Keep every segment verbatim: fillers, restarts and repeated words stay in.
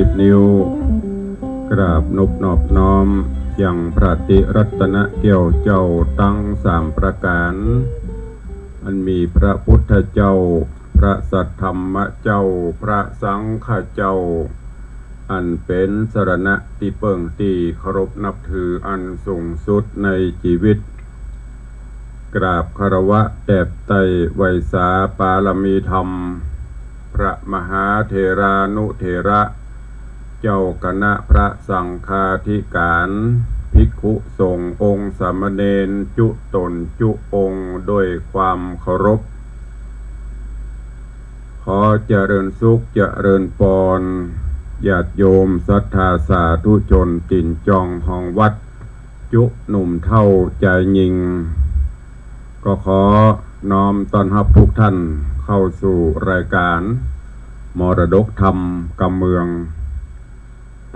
สิบนิ้ว กราบนบนอบน้อมยังพระติรัตนแก้วเจ้าตังสามประก๋าน อันมีพระพุทธเจ้า พระสัทธรรมเจ้า พระสังฆเจ้า อันเป๋นสรณะตี้เปิ้งตี้เคารพนับถืออันสูงสุดในจีวิต กราบคารวะแตบไต้ไหว้สาปารมีธรรม พระมหาเถรานุเถระ เจ้าคณะพระสังฆาธิก๋าน ภิกขุสงฆ์องค์สามเณรจุ๊ต๋นจุ๊องค์ด้วยความเคารพ ขอเจริญสุขเจริญปอน ญาติโยมศรัทธาสาธุชนตี๋นจองห้องวัด จุ๊หนุ่มเฒ่าจายญิง ก็ขอน้อมต้อนฮับทุกท่านเข้าสู่รายก๋านมรดกธรรมกำเมือง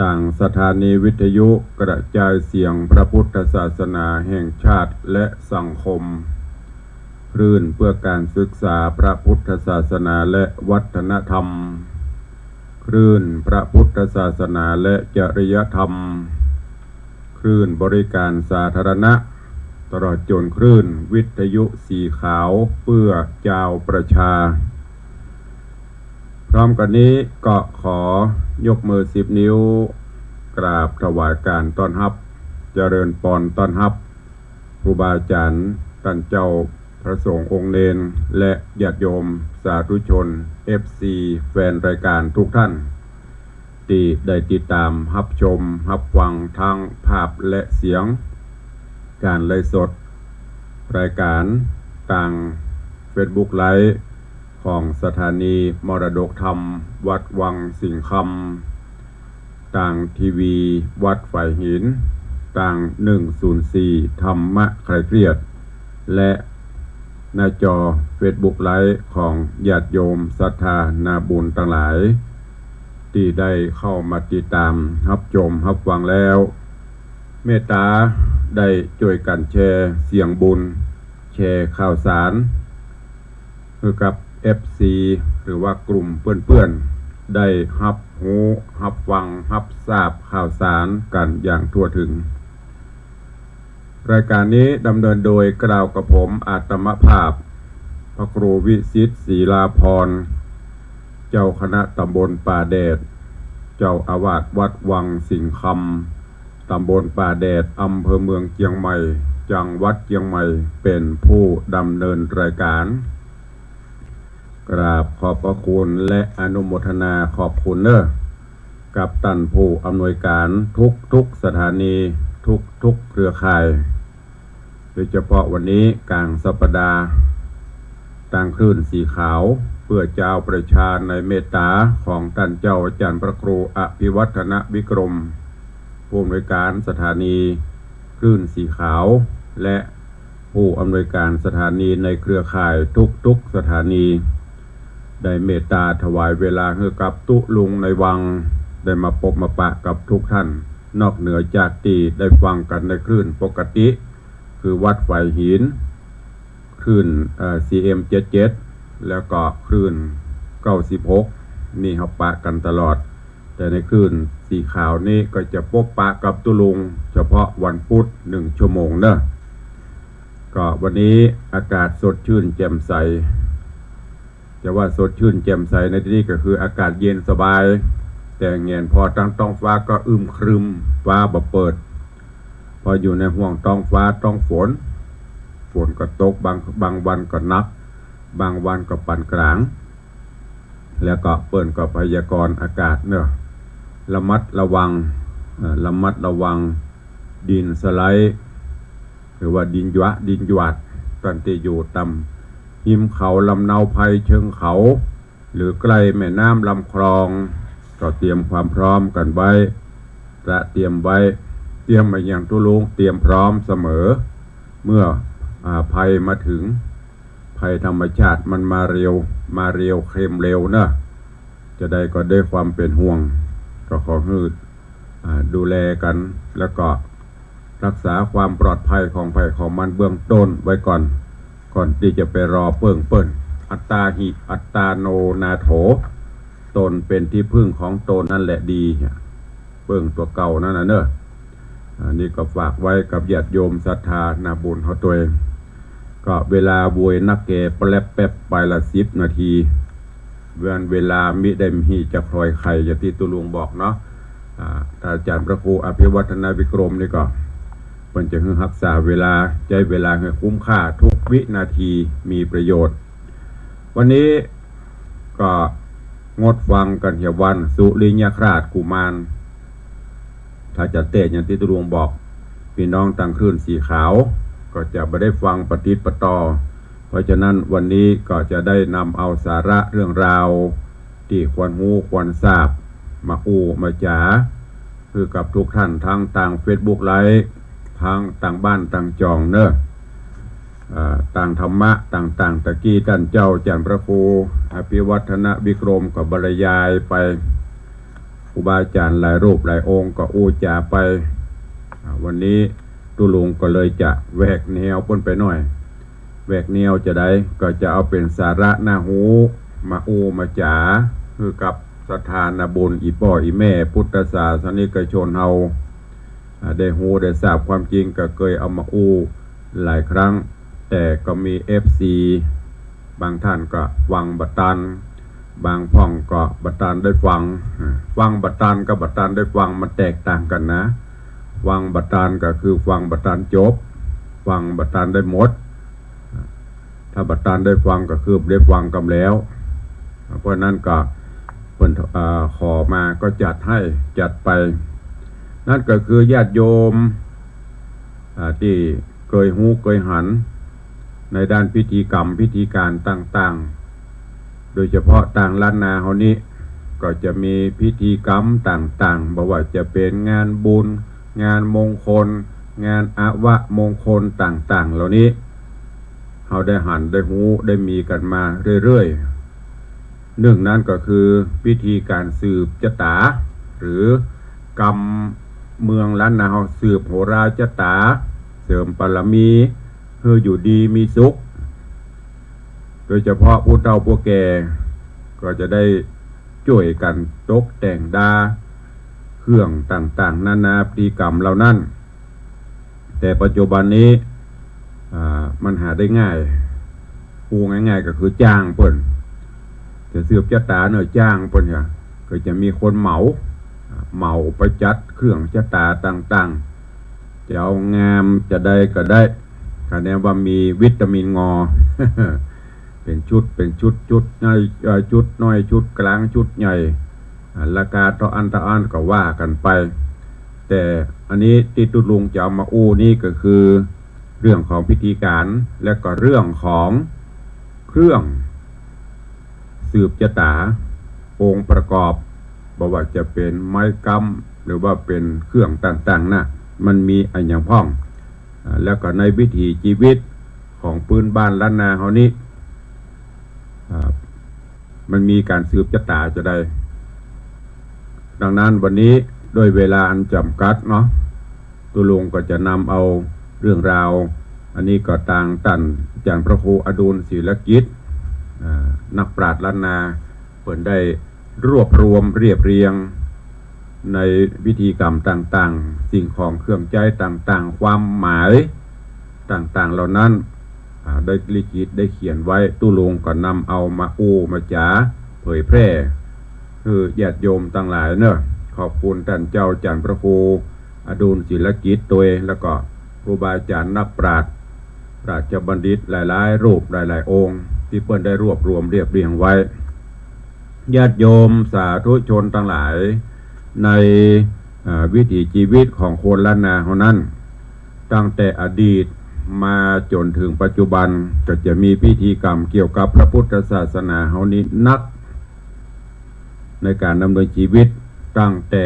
ตางสถานีวิทยุกระจายเสียงพระพุทธศาสนาแห่งชาติและสังคม คลื่นเพื่อการศึกษาพระพุทธศาสนาและวัฒนธรรม คลื่นพระพุทธศาสนาและจริยธรรม คลื่นบริการสาธารณะ ตลอดจ๋นคลื่นวิทยุสีขาวเปื้อจาวประชา พร้อมกั๋นนี้ก็ขอยกมือสิบนิ้ว กราบถวายก๋านต้อนฮับ เจริญปอนต้อนฮับ ครูบาอาจ๋ารย์ ต้านเจ้าพระสงฆ์องค์เณร และญาติโยมสาธุชน เอฟซี แฟนรายก๋านทุกท่าน ตี้ได้ติดต๋ามฮับชมฮับฟังทั้งภาพและเสียง ก๋านไลฟ์สดรายก๋านตางเฟซบุ๊กไลฟ์ของสถานีมรดกธรรมวัดวังสิงห์คำ ตางทีวีวัดฝายหิน ตางหนึ่งศูนย์สี่ธรรมะคลายเครียด และหน้าจอเฟซบุ๊กไลฟ์ของญาติโยมศรัทธานาบุญตังหลาย ตี้ได้เข้ามาติดต๋ามฮับชมฮับฟังแล้ว เมตต๋าได้จ้วยกั๋นแชร์เสียงบุญ แชร์ข่าวสาร หื้อกับ เอฟซี หรือว่ากลุ่มเปื้อนๆ ได้ฮับฮู้ฮับฟังฮับทราบข่าวสารกั๋นอย่างทั่วเถิง รายก๋านนี้ดำเนินโดยกล่าวกับผมอาตมาภาพ พระครูวิสิทธิ์ ศรีลาภรณ์ เจ้าคณะตำบลป่าแดด เจ้าอาวาสวัดวังสิงห์คำ ตำบลป่าแดด อำเภอเมืองเจียงใหม่ จังหวัดเจียงใหม่ เป๋นผู้ดำเนินรายก๋าน กราบขอบพระคุณและอนุโมทนาขอบคุณเน้อ กับต้านผู้อำนวยก๋านทุกๆ สถานี ทุกๆ เครือข่าย โดยเฉพาะวันนี้ก๋างสัปดาห์ ตางคลื่นสีขาว เปื้อจาวประชาในเมตต๋าของต้านเจ้าอาจ๋ารย์พระครูอภิวัฒนวิกรม ผู้อำนวยก๋านสถานีคลื่นสีขาว และผู้อำนวยก๋านสถานีในเครือข่ายทุกๆ สถานี ได้เมตต๋าถวายเวลาหื้อกับตุ๊ลุงในวัง ได้มาปบมาปะกับทุกท่าน นอกเหนือจากตี้ได้ฟังกั๋นในคลื่นปกติ คือวัดฝายหิน คลื่น เอ่อ ซีเอ็มเจ็ดเจ็ด แล้วก็คลื่นเก้าสิบหก นี่เฮาปะกั๋นตลอด แต่ในคลื่นสีขาวนี้ก็จะปบปะกับตุ๊ลุงเฉพาะวันพุธหนึ่งชั่วโมงเน้อ ก็วันนี้อากาศสดชื่นแจ่มใส จะว่าสดชื่นแจ่มใสในตี้นี้ก็คืออากาศเย็นสบาย แต่แหงนผ่อตางต๊องฟ้าก็อึมครึม ฟ้าบ่เปิด เพราะอยู่ในห่วงต๊องฟ้าต๊องฝน ฝนก็ตก บาง บางวันก็หนัก บางวันก็ปานก๋าง แล้วก็เปิ้นก็พยากรณ์อากาศเนาะ ระมัดระวัง เอ่อ ระมัดระวังดินสไลด์ หรือว่าดินหยวะ ดินหยวาด ต้านตี้อยู่ต๋ามฮิมเขา ลำเนาไพร เชิงเขา หรือใก้แม่น้ำลำคลอง ก็เตรียมความพร้อมกั๋นไว้ ตระเตรียมไว้ เตรียมมาอย่างตุ๊ลุง เตรียมพร้อมเสมอ เมื่อ อ่า ภัยมาถึง ภัยธรรมชาติมันมาเร็ว มาเร็วเคลมเร็วเนาะ จะใดก็ด้วยความเป๋นห่วง ก็ขอหื้อ อ่า ดูแลกั๋น แล้วก็รักษาความปลอดภัยของใผของมันเบื้องต้นไว้ก่อน ก่อนตี้จะไปรอเปิ้งเปิ้น อัตตาหิ อัตตาโน นาโถ ตนเป๋นตี้ผึ้งของตนนั้นแหละดี เปิ้งตั๋วเก่านั้นน่ะเนาะ อันนี้ก็ฝากไว้กับญาติโยมศรัทธานาบุญเฮาตวย ก็เวลาโวยนักแก่แป๊บๆ ไปละสิบนาที เวลา เวลามิได้มีจักรอยใคร อย่างตี้ตุ๊ลุงบอกเนาะ อ่า ถ้าอาจ๋ารย์พระครูอภิวัฒนวิกรมนี่ก็ เปิ้นจะหื้อฮักษาเวลา ใจ๊เวลาหื้อคุ้มค่า ทุกวินาทีมีประโยชน์ วันนี้ก็งดฟังกั๋นเหียวัน สุริยคราสกุมาร ถ้าจะเตะอย่างตี้ตุ๊ลุงบอก ปี้น้องตางคลื่นสีขาว ก็จะบ่ได้ฟังปะติดปะต่อ เพราะฉะนั้นวันนี้ก็จะได้นำเอาสาระเรื่องราวตี้ควรฮู้ควรทราบ มาอู้มาจ๋า คือกับทุกท่าน ทั้งตางเฟซบุ๊กไลฟ์ ทั้งตางบ้านตางจ่องเนาะ อ่า ตางธรรมะต่างๆ ตะกี้ต้านเจ้าจ๋ารย์พระครูอภิวัฒนวิกรมก็บรรยายไป ครูบาอาจ๋ารย์หลายรูปหลายองค์ก็อู้จ๋าไป อ่า วันนี้ตุ๊ลุงก็เลยจะแหวกแนวเปิ้นไปหน่อย แหวกแนวจาใด ก็จะเอาเป๋นสาระน่าฮู้ มาอู้มาจ๋า คือกับศรัทธานาบุญ อี่ป้ออี่แม่ พุทธศาสนิกชนเฮา อ่า ได้ฮู้ได้ทราบความจริง ก็เกยเอามาอู้หลายครั้ง แต่ก็มีเอฟซี บางท่านก็ฟังบ่ตัน บางพ่องก็บ่ตันได้ฟัง อ่า ฟังบ่ตันกับบ่ตันได้ฟัง มันแตกต่างกั๋นนะ ฟังบ่ตันก็คือฟังบ่ตันจบ ฟังบ่ตันได้หมด ถ้าบ่ตันได้ฟังก็คือบ่ได้ฟังกำแล้ว เพราะนั้นก็เปิ้น เอ่อ ขอมาก็จัดหื้อ จัดไป นั่นก็คือญาติโยม อ่า ตี้เกยฮู้เกยหัน ในด้านพิธีกรรมพิธีก๋านต่างๆ โดยเฉพาะตางล้านนาเฮานี้ ก็จะมีพิธีกรรมต่างๆ บ่ว่าจะเป๋นงานบุญ งานมงคล งานอวมงคลต่างๆ เหล่านี้ เฮาได้หันได้ฮู้ได้มีกั๋นมาเรื่อยๆ นึ่งนั้นก็คือพิธีก๋านสืบจะต๋า หรือกรรมเมืองล้านนาเฮา สืบโหราจะต๋า เสริมบารมี หื้ออยู่ดีมีสุข โดยเฉพาะผู้เฒ่าผู้แก่ก็จะได้จ้วยกั๋นตกแต่งดา เครื่องต่างๆ นานาพิธีกรรมเหล่านั้น แต่ปัจจุบันนี้ อ่า มันหาได้ง่าย อู้ง่ายๆ ก็คือจ้างเปิ้น จะสืบจะต๋าเนาะ จ้างเปิ้น ก็จะมีคนเหมา เหมาไปจัดเครื่องจะต๋าต่างๆ จะเอางามจะใดก็ได้ คะแนนว่ามีวิตามินงอ เป๋นชุด เป๋นชุด ชุดน้อย เอ่อ ชุดน้อย ชุดก๋าง ชุดใหญ่ อ่า ราคาเต้าอั้นเต้าอั้นก็ว่ากั๋นไป แต่อันนี้ตี้ตุ๊ลุงจะเอามาอู้นี้ก็คือ เรื่องของพิธีก๋าน และก็เรื่องของเครื่องสืบจะต๋า องค์ประกอบ บ่ว่าจะเป๋นไม้กำ หรือว่าเป๋นเครื่องต่างๆ น่ะ มันมีอะหยังพ่อง อ่า แล้วก็ในวิถีจีวิตของปื๊นบ้านล้านนาเฮานี้ อ่า มันมีก๋านสืบจะต๋าจะใด ดังนั้นวันนี้ด้วยเวลาอันจ๋ำกัดเนาะ ตุ๊ลุงก็จะนำเอาเรื่องราว อันนี้ก็ตางต้านอาจ๋ารย์พระครูอดุลศิลกิจ อ่า นักปราชญ์ล้านนา เปิ้นได้รวบรวมเรียบเรียง ในพิธีกรรมต่างๆ สิ่งของเครื่องใจ๊ต่างๆ ความหมายต่างๆ เหล่านั้น อ่า ได้ลิขิตได้เขียนไว้ ตุ๊ลุงก็นำเอามาอู้มาจ๋าเผยแพร่ หื้อญาติโยมตังหลายเนาะ ขอบคุณต้านเจ้าจ๋ารย์พระครูอดุลศิลกิจตวย แล้วก็ครูบาอาจ๋ารย์นักปราชญ์ ราชบัณฑิตหลายๆ รูปหลายๆ องค์ ตี้เปิ้นได้รวบรวมเรียบเรียงไว้ ญาติโยมสาธุชนตังหลาย ใน อ่า วิถีจีวิตของคนล้านนาเฮานั้น ตั้งแต่อดีตมาจ๋นเถิงปัจจุบัน ก็จะมีพิธีกรรมเกี่ยวกับพระพุทธศาสนาเฮานี้นัก ในก๋านดำเนินจีวิตตั้งแต่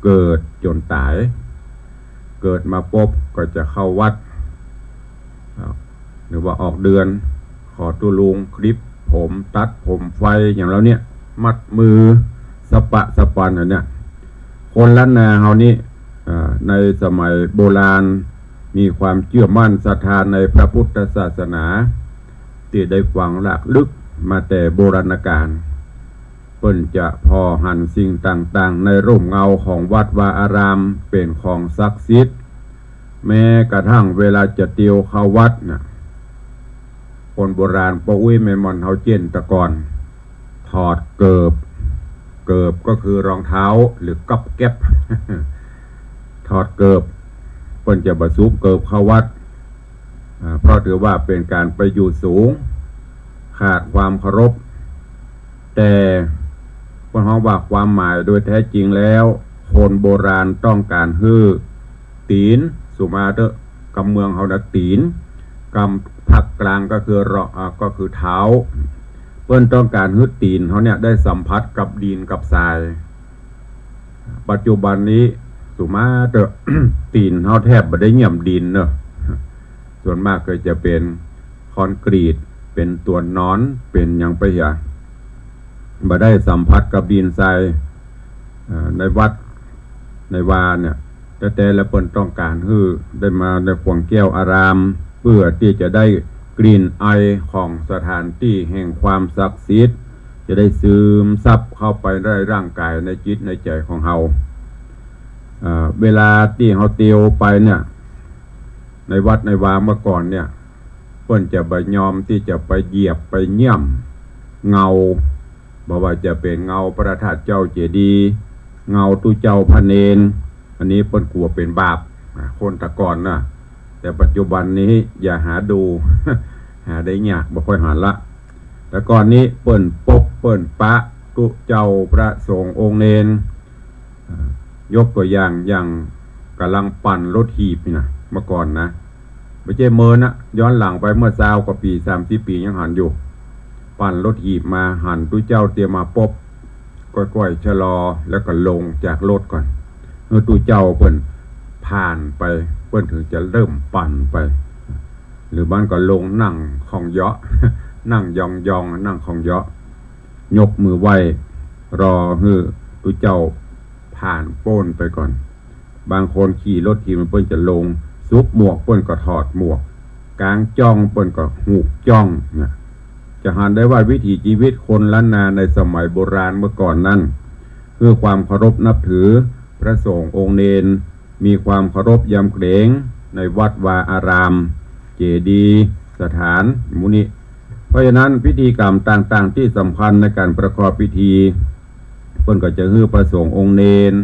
เกิดจ๋นต๋าย เกิดมาปุ๊บก็จะเข้าวัด อ่า หรือว่าออกเดือน ขอตุ๊ลุงคลิปผม ตัดผมฟรี อย่างเหล่าเนี้ย มัดมือสะปะสะปันอันเนี้ย คนล้านนาเฮานี้ อ่า ในสมัยโบราณ มีความเจื้อมั่นศรัทธาในพระพุทธศาสนา ตี้ได้ฝังรากลึกมาแต่โบราณกาล เปิ้นจะผ่อหันสิ่งต่างๆ ในร่มเงาของวัดวาอารามเป๋นของศักดิ์สิทธิ์ แม้กระทั่งเวลาจะเตียวเข้าวัดน่ะ คนโบราณป้ออุ๊ยแม่หม่อนเฮาเจ้นแต่ก่อน ถอดเกิบ เกิบก็คือรองเท้าหรือก๊อบแก๊บ ถอดเกิบ เปิ้นจะบ่สวมเกิบเข้าวัด อ่า เพราะถือว่าเป๋นก๋านไปอยู่สูง ขาดความเคารพ แต่เปิ้นฮ้องว่าความหมายโดยแท้จริงแล้ว คนโบราณต้องก๋านหื้อตี๋น สุมาเต๊อะ กำเมืองเฮานะตี๋น กำภาคกลางก็คือเราะ อ่า ก็คือเท้า เปิ้นต้องก๋านหื้อตี๋นเฮาเนี่ยได้สัมผัสกับดินกับทราย ปัจจุบันนี้สุมาเต๊อะ ตี๋นเฮาแทบบ่ได้เยียบดินเนาะ ส่วนมากก็จะเป๋นคอนกรีต เป๋นตั๋วนอน เป๋นหยังไปเหีย บ่ได้สัมผัสกับดินทราย เอ่อ ในวัดในวาเนี่ย แต๊ๆ แล้วเปิ้นต้องก๋านหื้อได้มาในขวงแก้วอาราม เพื่อตี้จะได้กลิ่นไอของสถานตี้แห่งความศักดิ์สิทธิ์ จะได้ซึมซับเข้าไปในร่างก๋าย ในจิตในใจ๋ของเฮา เอ่อ เวลาตี้เฮาเตียวไปเนี่ย ในวัดในวาเมื่อก่อนเนี่ย เปิ้นจะบ่ยอมตี้จะไปเหยียบไปเยียบเงา บ่ว่าจะเป๋นเงาพระธาตุเจ้าเจดีย์ เงาตุ๊เจ้าพระเณร อันนี้เปิ้นกั๋วเป๋นบาป อ่ะ คนแต่ก่อนน่ะ แต่ปัจจุบันนี้อย่าหาดู หาได้ยาก บ่ค่อยหันละ แต่ก่อนนี้เปิ้นปบเปิ้นปะตุ๊เจ้าพระสงฆ์องค์เณร อ่า ยกตั๋วอย่าง อย่างก่ำลังปั่นรถหีบนี่นะ เมื่อก่อนนะ บ่ใจ้เมินนะ ย้อนหลังไปเมื่อซาวกว่าปี๋ สามสิบปี๋ ยังหันอยู่ ปั่นรถหีบมา หันตุ๊เจ้าเตียมมาปบ ก้อยๆ ชะลอ แล้วก็ลงจากรถก่อน หื้อตุ๊เจ้าเปิ้นผ่านไป เปิ้นเถิงจะเริ่มปั่นไป หรือบ่าก็ลงนั่งค่องเยาะ นั่งยองๆ นั่งค่องเยาะ ยกมือไหว้ รอหื้อตุ๊เจ้าผ่านป๊นไปก่อน บางคนขี่รถถีบมาเปิ้นจะลง สุบหมวกเปิ้นก็ถอดหมวก ก๋างจ้องเปิ้นก็หุบจ้องเนี่ย จะหันได้ว่าวิถีชีวิตคนล้านนาในสมัยโบราณเมื่อก่อนนั้น คือความเคารพนับถือพระสงฆ์องค์เณร มีความเคารพยำเกรงในวัดวาอาราม เจดีย์ สถาน หมู่นี้ เพราะฉะนั้นพิธีกรรมต่างๆ ตี้สำคัญในก๋านประกอบพิธี เปิ้นก็จะหื้อพระสงฆ์องค์เณร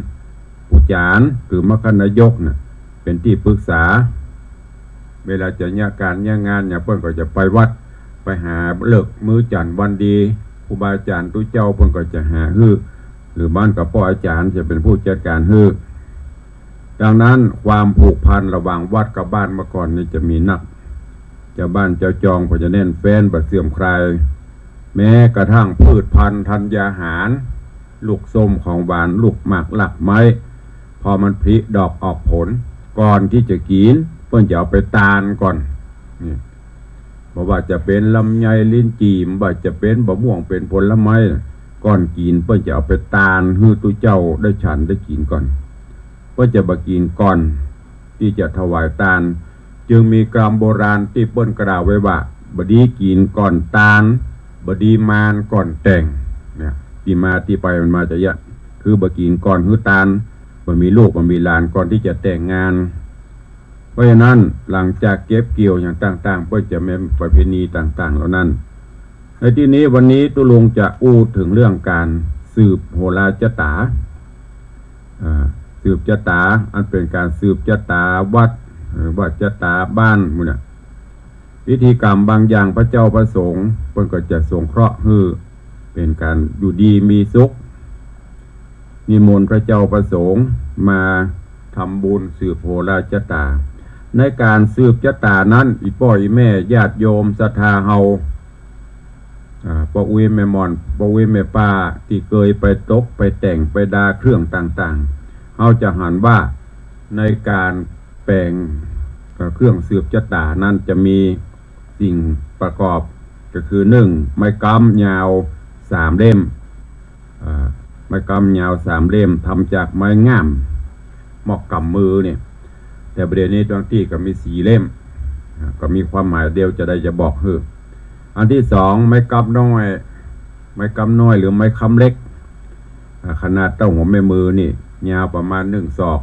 ผู้จ๋ารย์ คือมัคคณายกน่ะ เป๋นตี้ปรึกษา เวลาจะเยียะก๋านเยียะงานหยัง เปิ้นก็จะไปวัด ไปหาฤกษ์มื้อจันทร์วันดี ครูบาอาจ๋ารย์ตุ๊เจ้าเปิ้นก็จะหาหื้อ หรือบ่าก็ป้ออาจ๋ารย์จะเป๋นผู้จัดก๋านหื้อ ดังนั้นความผูกพันระหว่างวัดกับบ้านเมื่อก่อนนี่จะมีนัก จาวบ้านจาวจองก็จะแน่นแฟ้นบ่เสื่อมคลาย แม้กระทั่งพืชพันธุ์ธัญญาหาร ลูกส้ม ของหวาน ลูกหมาก รากไม้ พอมันผลิดอกออกผล ก่อนตี้จะกิ๋น เปิ้นจะเอาไปตานก่อน นี่ บ่ว่าจะเป๋นลำไย ลิ้นจี่ บ่ว่าจะเป๋นบ่าม่วง เป๋นผลไม้ ก่อนกิ๋นเปิ้นจะเอาไปตานหื้อตุ๊เจ้าได้ฉันได้กิ๋นก่อน เปิ้นจะบ่กิ๋นก่อนตี้จะถวายตาน จึงมีกำโบราณตี้เปิ้นกล่าวไว้ว่า บ่ดีกิ๋นก่อนตาน บ่ดีมานก่อนแต่ง เนี่ย ตี้มาตี้ไปมันมาจาเยียะ คือบ่กิ๋นก่อนหื้อตาน บ่มีลูกบ่มีหลานก่อนตี้จะแต่งงาน เพราะฉะนั้นหลังจากเก็บเกี่ยวหยังต่างๆ เปิ้นจะมีประเพณีต่างๆ เหล่านั้น ในตี้นี้วันนี้ตุ๊ลุงจะอู้เถิงเรื่องก๋านสืบโหราจะต๋า อ่า สืบจะต๋า อันเป๋นก๋านสืบจะต๋าวัด หรือว่าจะต๋าบ้านหมู่เนี่ย พิธีกรรมบางอย่างพระเจ้าพระสงฆ์เปิ้นก็จะสงเคราะห์หื้อเป๋นก๋านอยู่ดีมีสุข นิมนต์พระเจ้าพระสงฆ์มาทำบุญสืบโหราจะต๋า ในก๋านสืบจะต๋านั้น อี่ป้ออี่แม่ญาติโยมศรัทธาเฮา อ่า ป้ออุ๊ยแม่หม่อน ป้ออุ๊ยแม่ป้า ตี้เกยไปตกไปแต่งไปดาเครื่องต่างๆ เฮาจะหันว่าในก๋านแป๋ง เอ่อ เครื่องสืบจะต๋านั้นจะมีสิ่งประกอบ ก็คือ นึ่ง ไม้ก๊ำยาวสามเล่ม อ่า ไม้ก๊ำยาวสามเล่ม ทำจากไม้ง่าม เหมาะกับมือเนี่ย แต่บ่าเดี่ยวนี้บางตี้ก็มีสี่เล่ม อ่า ก็มีความหมายเดียวจะได้จะบอกหื้อ อันตี้สอง ไม้ก๊ำน้อย ไม้ก๊ำน้อยหรือไม้ก๊ำเล็ก อ่า ขนาดเต้าหัวแม่มือนี่ ยาวประมาณหนึ่งศอก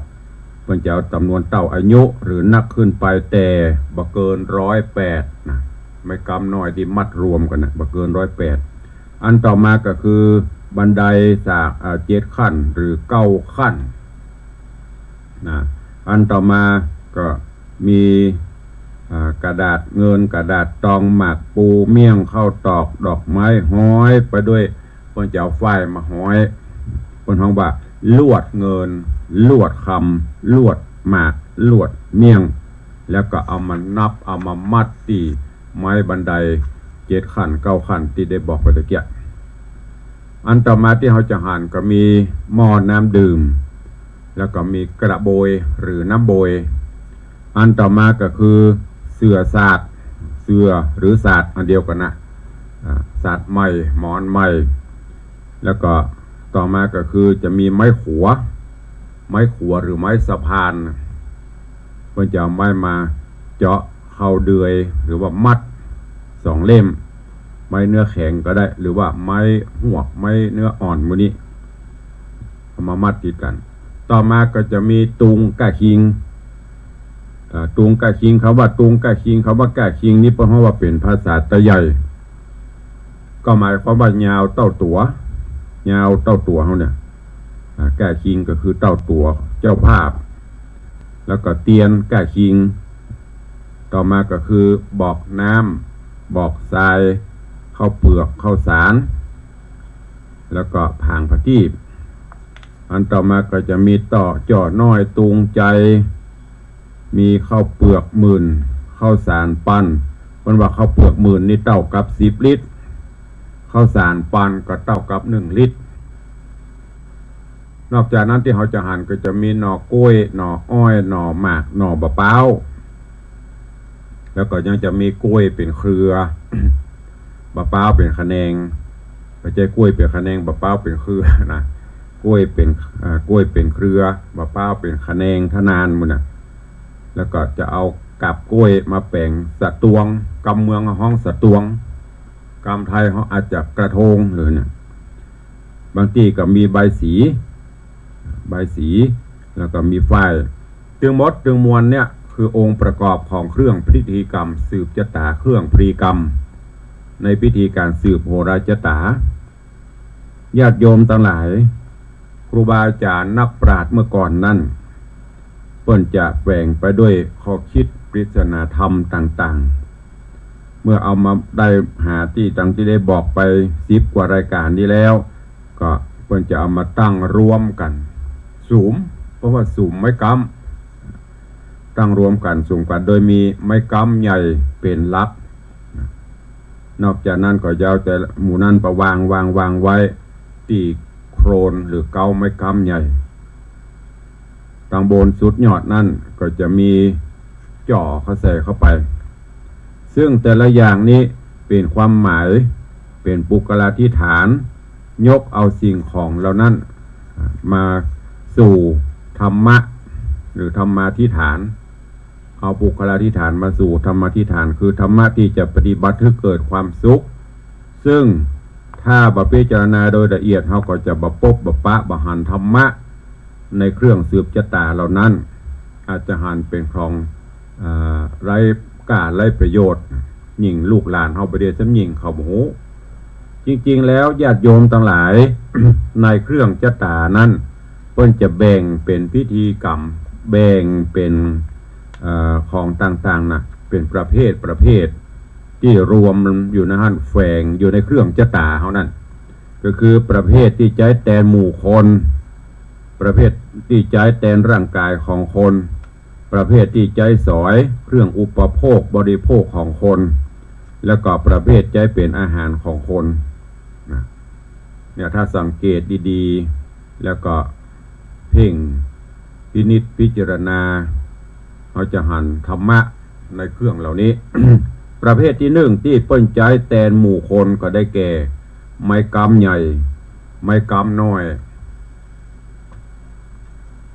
เปิ้นจะเอาจ๋ำนวนเต้าอายุหรือนักขึ้นไป แต่บ่เกินร้อยแปดนะ ไม้กำน้อยตี้มัดรวมกั๋นนะ บ่เกินร้อยแปด อันต่อมาก็คือบันไดสาก อ่า เจ็ดขั้นหรือเก้าขั้นนะ อันต่อมาก็มี อ่า กระดาษเงิน กระดาษตอง หมากปู เมี่ยง ข้าวตอก ดอกไม้ ฮ้อยไปด้วย เปิ้นจะเอาฝ้ายมาฮ้อย เปิ้นฮ้องว่าลวดเงิน ลวดคำ ลวดหมาก ลวดเมี่ยง แล้วก็เอามานับ เอามามัดตี้ไม้บันไดเจ็ดขั้นเก้าขั้นตี้ได้บอกไปตะเกียะ อันต่อมาตี้เฮาจะหันก็มีหม้อน้ำดื่ม แล้วก็มีกระโบยหรือน้ำโบย อันต่อมาก็คือเสื่อสาด เสื่อหรือสาดอันเดียวกั๋นนะ อ่า สาดใหม่ หมอนใหม่ แล้วก็ต่อมาก็คือจะมีไม้ขัว ไม้ขัวหรือไม้สะพาน เปิ้นจะเอาไม้มาเจาะเข้าเดือยหรือว่ามัดสองเล่ม ไม้เนื้อแข็งก็ได้ หรือว่าไม้ฮวก ไม้เนื้ออ่อนหมู่นี้ เอามามัดติดกั๋น ต่อมาก็จะมีตุงก้าคิง อ่า ตุงก้าคิง กำว่าตุงก้าคิง กำว่าก้าคิงนี่เปิ้นฮ้องว่าเป๋นภาษาไตใหญ่ ก็หมายความว่ายาวเต้าตั๋ว ยาวเต้าตั๋วเฮาเนี่ย อ่า ก้าคิงก็คือเต้าตั๋วเจ้าภาพ แล้วก็เตียนก้าคิง ต่อมาก็คือบอกน้ำ บอกทราย ข้าวเปือก ข้าวสาร แล้วก็ผางผะตีป อันต่อมาก็จะมีต่อ จ้อน้อย ตุงใจ๋ มีข้าวเปือกหมื่น ข้าวสารปัน เปิ้นว่าข้าวเปือกหมื่นนี่เต้ากับสิบลิตร ข้าวสารปันก็เต้ากับหนึ่งลิตร นอกจากนั้นตี้เฮาจะหันก็จะมีหน่อกล้วย หน่ออ้อย หน่อหมาก หน่อบ่าป๊าว แล้วก็ยังจะมีกล้วยเป๋นเครือ บ่าป๊าวเป๋นขะแนง บ่ใจ้กล้วยเป๋นขะแนง บ่าป๊าวเป๋นเครือนะ กล้วยเป๋น อ่า กล้วยเป๋นเครือ บ่าป๊าวเป๋นขะแนงเต้านั้นหมู่นะ แล้วก็จะเอากับกล้วยมาแป๋งสะตวง กำเมืองฮ้องสะตวง กำไทยเฮาอาจจะกระทงหรือเนี่ย บางตี้ก็มีใบสี ใบสี แล้วก็มีฝ้าย ตึงหมดตึงมวลเนี่ยคือองค์ประกอบของเครื่องพิธีกรรมสืบจะต๋า เครื่องพิธีกรรมในพิธีก๋านสืบโหราจะต๋า ญาติโยมตังหลาย ครูบาอาจ๋ารย์นักปราชญ์เมื่อก่อนนั้น เปิ้นจะแฝงไปด้วยข้อคิดปริศนาธรรมต่างๆ เมื่อเอามาได้หาตี้ตังตี้ได้บอกไปสิบกว่ารายก๋านนี้แล้ว ก็เปิ้นจะเอามาตั้งรวมกั๋น สุม เพราะว่าสุมไม้กำ ตั้งรวมกั๋น สุมกั๋น โดยมีไม้กำใหญ่เป๋นหลัก นอกจากนั้นก็จะเอาแต่หมู่นั้นไปวาง วาง วางไว้ตี้โคนหรือเก๊าไม้กำใหญ่ ตางบนสุดยอดนั้นก็จะมีจ่อเข้าใส่เข้าไป ซึ่งแต่ละอย่างนี้เป๋นความหมาย เป๋นปุคคลาธิษฐาน ยกเอาสิ่งของเหล่านั้นมาสู่ธรรมะ หรือธรรมาธิษฐาน เอาปุคคลาธิษฐานมาสู่ธรรมาธิษฐาน คือธรรมะตี้จะปฏิบัติหื้อเกิดความสุข ซึ่งถ้าบ่พิจารณาโดยละเอียด เฮาก็จะบ่ปบ บ่ปะ บ่หันธรรมะในเครื่องสืบจะต๋าเหล่านั้น อาจจะหันเป๋นของ อ่า ไร้ก้าไร้ประโยชน์ ยิ่งลูกหลานเฮาบ่เดียะ ซ้ำยิ่งเขาบ่ฮู้ จริงๆ แล้วญาติโยมตังหลาย ในเครื่องจะต๋านั้น เปิ้นจะแบ่งเป๋นพิธีกรรม แบ่งเป๋น เอ่อ ของต่างๆ นะ เป๋นประเภทประเภท ตี้รวมอยู่ในหั้น แฝงอยู่ในเครื่องจะต๋าเฮานั้น ก็คือประเภทตี้ใจ๊แตนหมู่คน ประเภทตี้ใจ๊แตนร่างก๋ายของคน ประเภทตี้ใจ๊สอยเครื่องอุปโภคบริโภคของคน แล้วก็ประเภทใจ๊เป๋นอาหารของคน นะ เนี่ย ถ้าสังเกตดีๆ แล้วก็เพ่งพินิจพิจารณา เฮาจะหันธรรมะในเครื่องเหล่านี้ ประเภทตี้นึ่งตี้เปิ้นใจ๊แตนหมู่คนก็ได้แก่ ไม้กำใหญ่ ไม้กำน้อย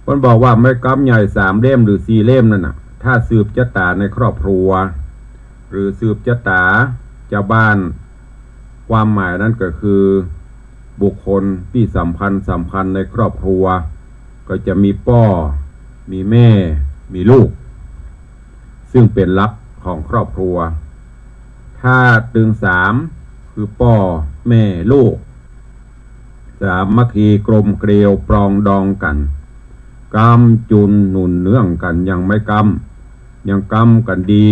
เปิ้นบอกว่าไม้กำใหญ่สามเล่มหรือสี่เล่มนั่นน่ะ ถ้าสืบจะต๋าในครอบครัว หรือสืบจะต๋าจาวบ้าน ความหมายนั้นก็คือ บุคคลตี้สำคัญสำคัญในครอบครัว ก็จะมีป้อ มีแม่ มีลูก ซึ่งเป๋นหลักของครอบครัว ถ้าตึงสาม คือป้อ แม่ ลูก สามัคคีกลมเกลียวปรองดองกั๋น กำจุนหนุนเนื่องกั๋น ยังไม้กำ ยังกำกั๋นดี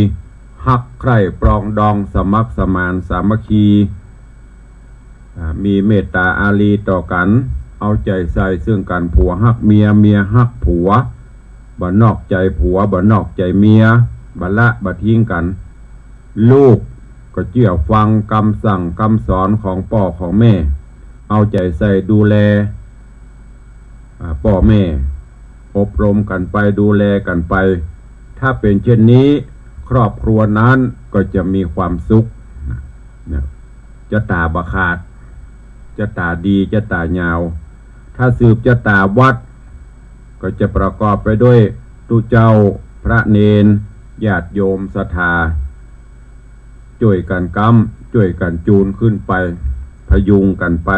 ฮักใคร่ปรองดองสมัครสมานสามัคคี อ่า มีเมตตาอารีต่อกั๋น เอาใจ๋ใส่เซิ่งกั๋น ผัวฮักเมีย เมียฮักผัว บ่นอกใจ๋ผัว บ่นอกใจ๋เมีย บ่ละบ่ทิ้งกั๋น ลูกก็เจื้อฟังกำสั่งกำสอนของป้อของแม่ เอาใจ๋ใส่ดูแล อ่า ป้อแม่ อบรมกั๋นไป ดูแลกั๋นไป ถ้าเป๋นเช่นนี้ ครอบครัวนั้นก็จะมีความสุข นะ จะต๋าบ่ขาด จะต๋าดี จะต๋ายาว ถ้าสืบจะต๋าวัด ก็จะประกอบไปด้วยตุ๊เจ้า พระเณร ญาติโยมศรัทธา จ้วยกั๋นกำ จ้วยกั๋นจูนขึ้นไป พยุงกั๋นไป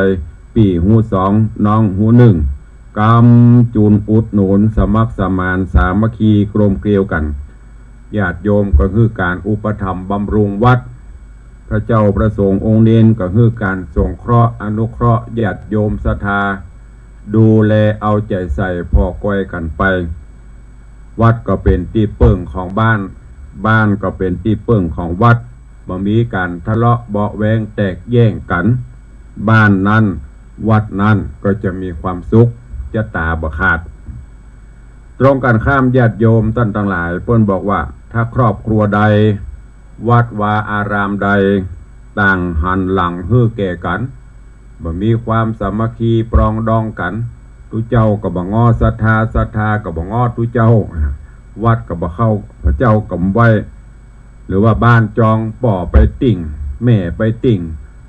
ปี้ฮู้สอง น้องฮู้นึ่ง กำจุนอุดหนุน สมัครสมานสามัคคีกลมเกลียวกั๋น ญาติโยมก็หื้อก๋านอุปถัมภ์บำรุงวัด พระเจ้าพระสงฆ์องค์เณรก็หื้อก๋านสงเคราะห์อนุเคราะห์ญาติโยมศรัทธา ดูแลเอาใจ๋ใส่ผ่อกอยกั๋นไป วัดก็เป๋นตี้เปิ้งของบ้าน บ้านก็เป๋นตี้เปิ้งของวัด บ่มีก๋านทะเลาะเบาะแว้งแตกแย่งกั๋น บ้านนั้นวัดนั้นก็จะมีความสุข จะต๋าบ่ขาด ตรงกั๋นข้ามญาติโยมต้านตังหลาย เปิ้นบอกว่า ถ้าครอบครัวใด วัดวาอารามใด ต่างหันหลังหื้อแก่กั๋น บ่มีความสามัคคีปรองดองกั๋น ตุ๊เจ้าก็บ่ง้อศรัทธา ศรัทธาก็บ่ง้อตุ๊เจ้า วัดก็บ่เข้า พระเจ้าก็บ่ไหว้ หรือว่าบ้านจอง ป้อไปติ่ง แม่ไปติ่ง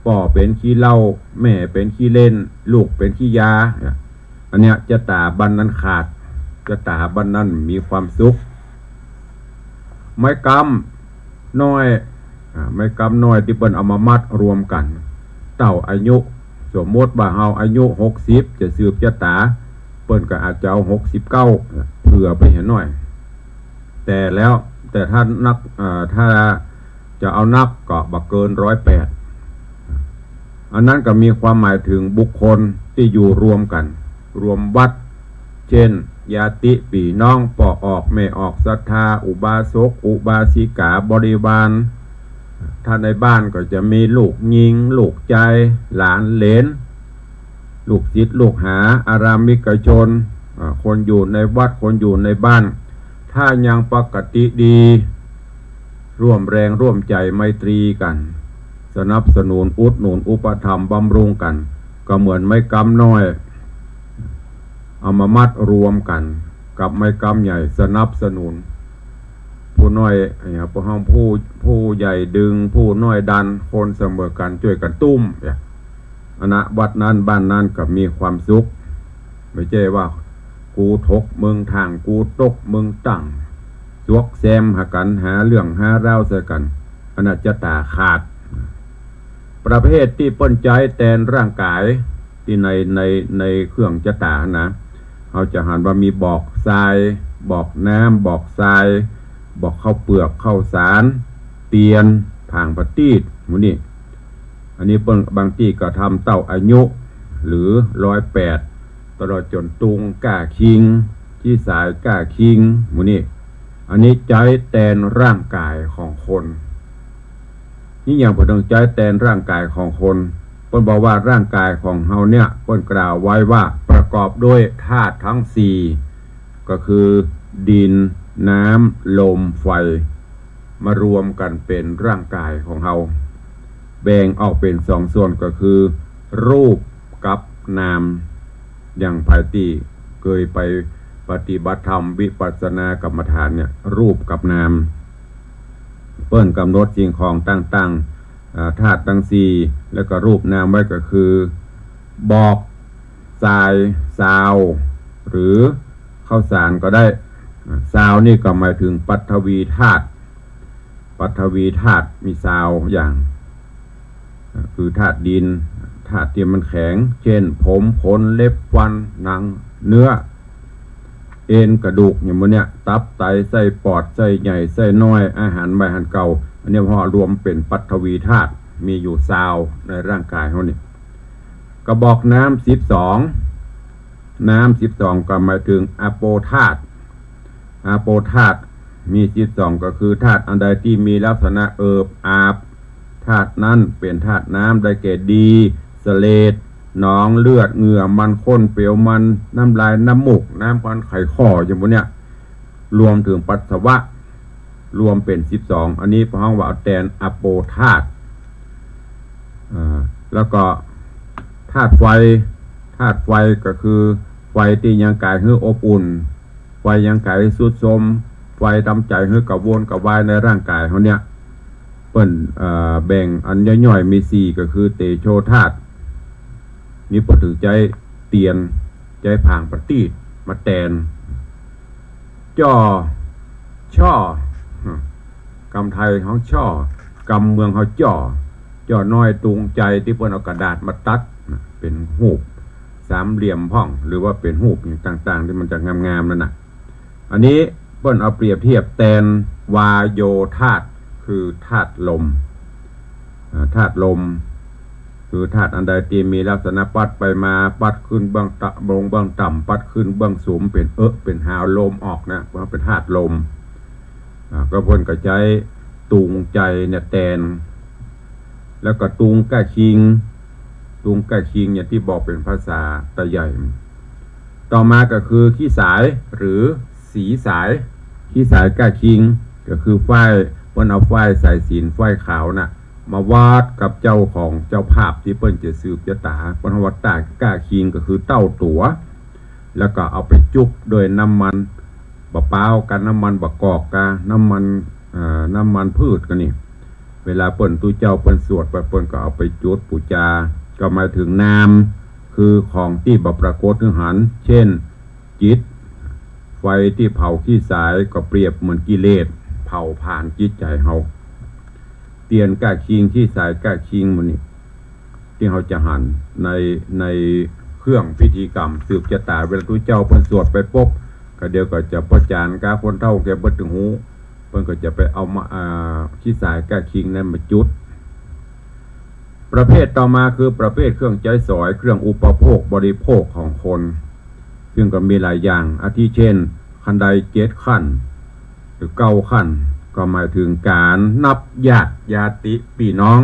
ป้อเป๋นขี้เหล้า แม่เป๋นขี้เล่น ลูกเป๋นขี้ยา อันเนี้ยจะต๋าบ้านนั้นขาด จะต๋าบ้านนั้นมีความสุข ไม้กำน้อย อ่า ไม้กำน้อยตี้เปิ้นเอามามัดรวมกั๋น เต้าอายุ สมมุติว่าเฮาอายุหกสิบ จะสืบจะต๋า เปิ้นก็อาจจะเอาหกสิบเก้า เผื่อไปเหียหน้อย แต่แล้ว แต่ถ้านัก เอ่อ ถ้าจะเอานับก็บ่เกินร้อยแปด อันนั้นก็มีความหมายเถิงบุคคลตี้อยู่รวมกั๋น รวมวัด เจ้น ญาติปี้น้อง ป้อออก แม่ออก ศรัทธา อุบาสก อุบาสิกา บริวาร ถ้าในบ้านก็จะมีลูกญิง ลูกจาย หลานเหลน ลูกศิษย์ลูกหา อารามมิกชน อ่า คนอยู่ในวัด คนอยู่ในบ้าน ถ้ายังปกติดี ร่วมแรงร่วมใจ๋ไมตรีกั๋น สนับสนุนอุดหนุนอุปถัมภ์บำรุงกั๋น ก็เหมือนไม้กำน้อย เอามามัดรวมกั๋นกับไม้กำใหญ่สนับสนุน ผู้น้อย เนี่ย ผู้ห้อง ผู้ ผู้ใหญ่ดึง ผู้น้อยดัน คนเสมอกั๋นจ้วยกั๋นตุ้ม เนี่ย อันนะ วัดนั้นบ้านนั้นก็มีความสุข บ่ใจ้ว่ากูถกมึงถ่าง กูตกมึงตั้ง สวกแซมหากั๋น หาเรื่องหาราวใส่กั๋น อันนะจะต๋าขาด ประเภทตี้เปิ้นใจ๊แตนร่างก๋าย ตี้ใน ใน ในเครื่องจะต๋านะ เฮาจะหันว่ามีบอกทราย บอกน้ำ บอกทราย บอกข้าวเปลือกข้าวสาร เตียน ผางประตีป หมู่นี้ อันนี้เปิ้นบางตี้ก็ทำเต้าอายุ หรือร้อยแปด ตลอดจ๋นตุงก้าคิง ขี้สายก้าคิง หมู่นี้ อันนี้ใจ๊แตนร่างก๋ายของคน นี่หยังเปิ้นเถิงใจ๊แตนร่างก๋ายของคน เปิ้นบอกว่าร่างก๋ายของเฮาเนี่ย เปิ้นกล่าวไว้ว่าประกอบด้วยธาตุทั้งสี่ ก็คือดิน น้ำ ลม ไฟ มารวมกั๋นเป๋นร่างก๋ายของเฮา แบ่งออกเป๋นสองส่วนก็คือ รูปกับนาม อย่างใผตี้เกยไปปฏิบัติธรรมวิปัสสนากรรมฐานเนี่ย รูปกับนาม เปิ้นกำหนดสิ่งของต่างๆ อ่า ธาตุทั้งสี่ แล้วก็รูปนามไว้ก็คือ บอก ทราย ซาว หรือข้าวสารก็ได้ อ่า ซาวนี่ก็หมายเถิงปฐวีธาตุ ปฐวีธาตุมีซาวอย่าง อ่า คือธาตุดิน ธาตุตี้มันแข็ง เจ้น ผม ขน เล็บ ฟัน หนัง เนื้อ เอ็น กระดูก อย่างหมู่เนี้ย ตับ ไต ไส้ ปอด ไส้ใหญ่ ไส้น้อย อาหารใหม่อาหารเก่า อันนี้เฮารวมเป๋นปฐวีธาตุ มีอยู่ซาวในร่างก๋ายเฮานี่ กระบอกน้ำสิบสอง น้ำสิบสองก็หมายเถิงอาโปธาตุ อาโปธาตุมีสิบสอง ก็คือธาตุอันใดตี้มีลักษณะเอิบอาบ ธาตุนั้นเป๋นธาตุน้ำ ได้แก่ดี เสลด หนอง เลือด เหงื่อ มันข้น เปลวมัน น้ำลาย น้ำมูก น้ำควัน ไขข้อ อย่างหมู่เนี้ย รวมเถิงปัสสาวะ รวมเป๋นสิบสอง อันนี้เปิ้นฮ้องว่าเอาแตนอาโปธาตุ อ่า แล้วก็ธาตุไฟ ธาตุไฟก็คือไฟตี้ยังก๋ายหื้ออบอุ่น ไฟยังก๋ายหื้อทรุดโทรม ไฟตำใจ๋หื้อกระวนกระวายในร่างก๋ายเฮาเนี่ย เปิ้น เอ่อ แบ่งอันย่อยๆ มีสี่ ก็คือเตโชธาตุ นี่เปิ้นถึงใจ๊เตียน ใจ๊ผางประตีปมาแตน จ้อ จ้อ กำไทยฮ้องจ้อ กำเมืองเฮาจ้อ จ้อน้อย ตุงใจ๋ ตี้เปิ้นเอากระดาษมาตัดเป๋นฮูปสามเหลี่ยมพ่อง หรือว่าเป๋นฮูปต่างๆ ตี้มันจะงามๆ นั่นน่ะ อันนี้เปิ้นเอาเปรียบเทียบแตนวาโยธาตุ คือธาตุลม อ่า ธาตุลม คือธาตุอันใดตี้มีลักษณะปัดไปมา ปัดขึ้นเบื้องต่ำ ลงเบื้องต่ำ ปัดขึ้นเบื้องสูง เป๋นเอะ เป๋นหาว ลมออกนะ ว่าเป๋นธาตุลม อ่า ก็เปิ้นก็ใจ๊ตุงใจ๋เนี่ยแตน แล้วก็ตุงก้าคิง ตุงก้าคิงอย่างตี้บอกเป๋นภาษาตะใหญ่ ต่อมาก็คือขี้สาย หรือสีสาย ขี้สายก้าคิง ก็คือฝ้าย เปิ้นเอาฝ้ายสายสิญจน์ ฝ้ายขาวน่ะ มาวาดกับเจ้าของเจ้าภาพตี้เปิ้นจะสืบจะต๋า เปิ้นฮ้องว่าต้าก้าคิง ก็คือเต้าตั๋ว แล้วก็เอาไปจุ๊บด้วยน้ำมันบ่าป๊าวกา น้ำมันบ่ากอกกา น้ำมัน เอ่อ น้ำมันพืชกานี่ เวลาเปิ้น ตุ๊เจ้าเปิ้นสวดไป เปิ้นก็เอาไปจุดปู๋จา ก็หมายเถิงนาม คือของตี้บ่ปรากฏหื้อหัน เจ้น จิต ไฟตี้เผาขี้สายก็เปรียบเหมือนกิเลส เผาผลาญจิตใจ๋เฮา เตียนก้าคิง ขี้สายก้าคิงหมู่นี้ ตี้เฮาจะหันใน ในเครื่องพิธีกรรมสืบจะต๋า เวลาตุ๊เจ้าเปิ้นสวดไปปุ๊บ ก็เดี๋ยวก็จะประจานกาคนเฒ่าแก่เปิ้นตึงฮู้ เปิ้นก็จะไปเอามา อ่า ขี้สายก้าคิงนั้นมาจุด ประเภทต่อมาคือประเภทเครื่องใจ๊สอย เครื่องอุปโภคบริโภคของคน ซึ่งก็มีหลายอย่าง อาทิเจ้น คันใดเจ็ดขั้น หรือเก้าขั้น ก็หมายเถิงก๋านนับญาติญาติปี้น้อง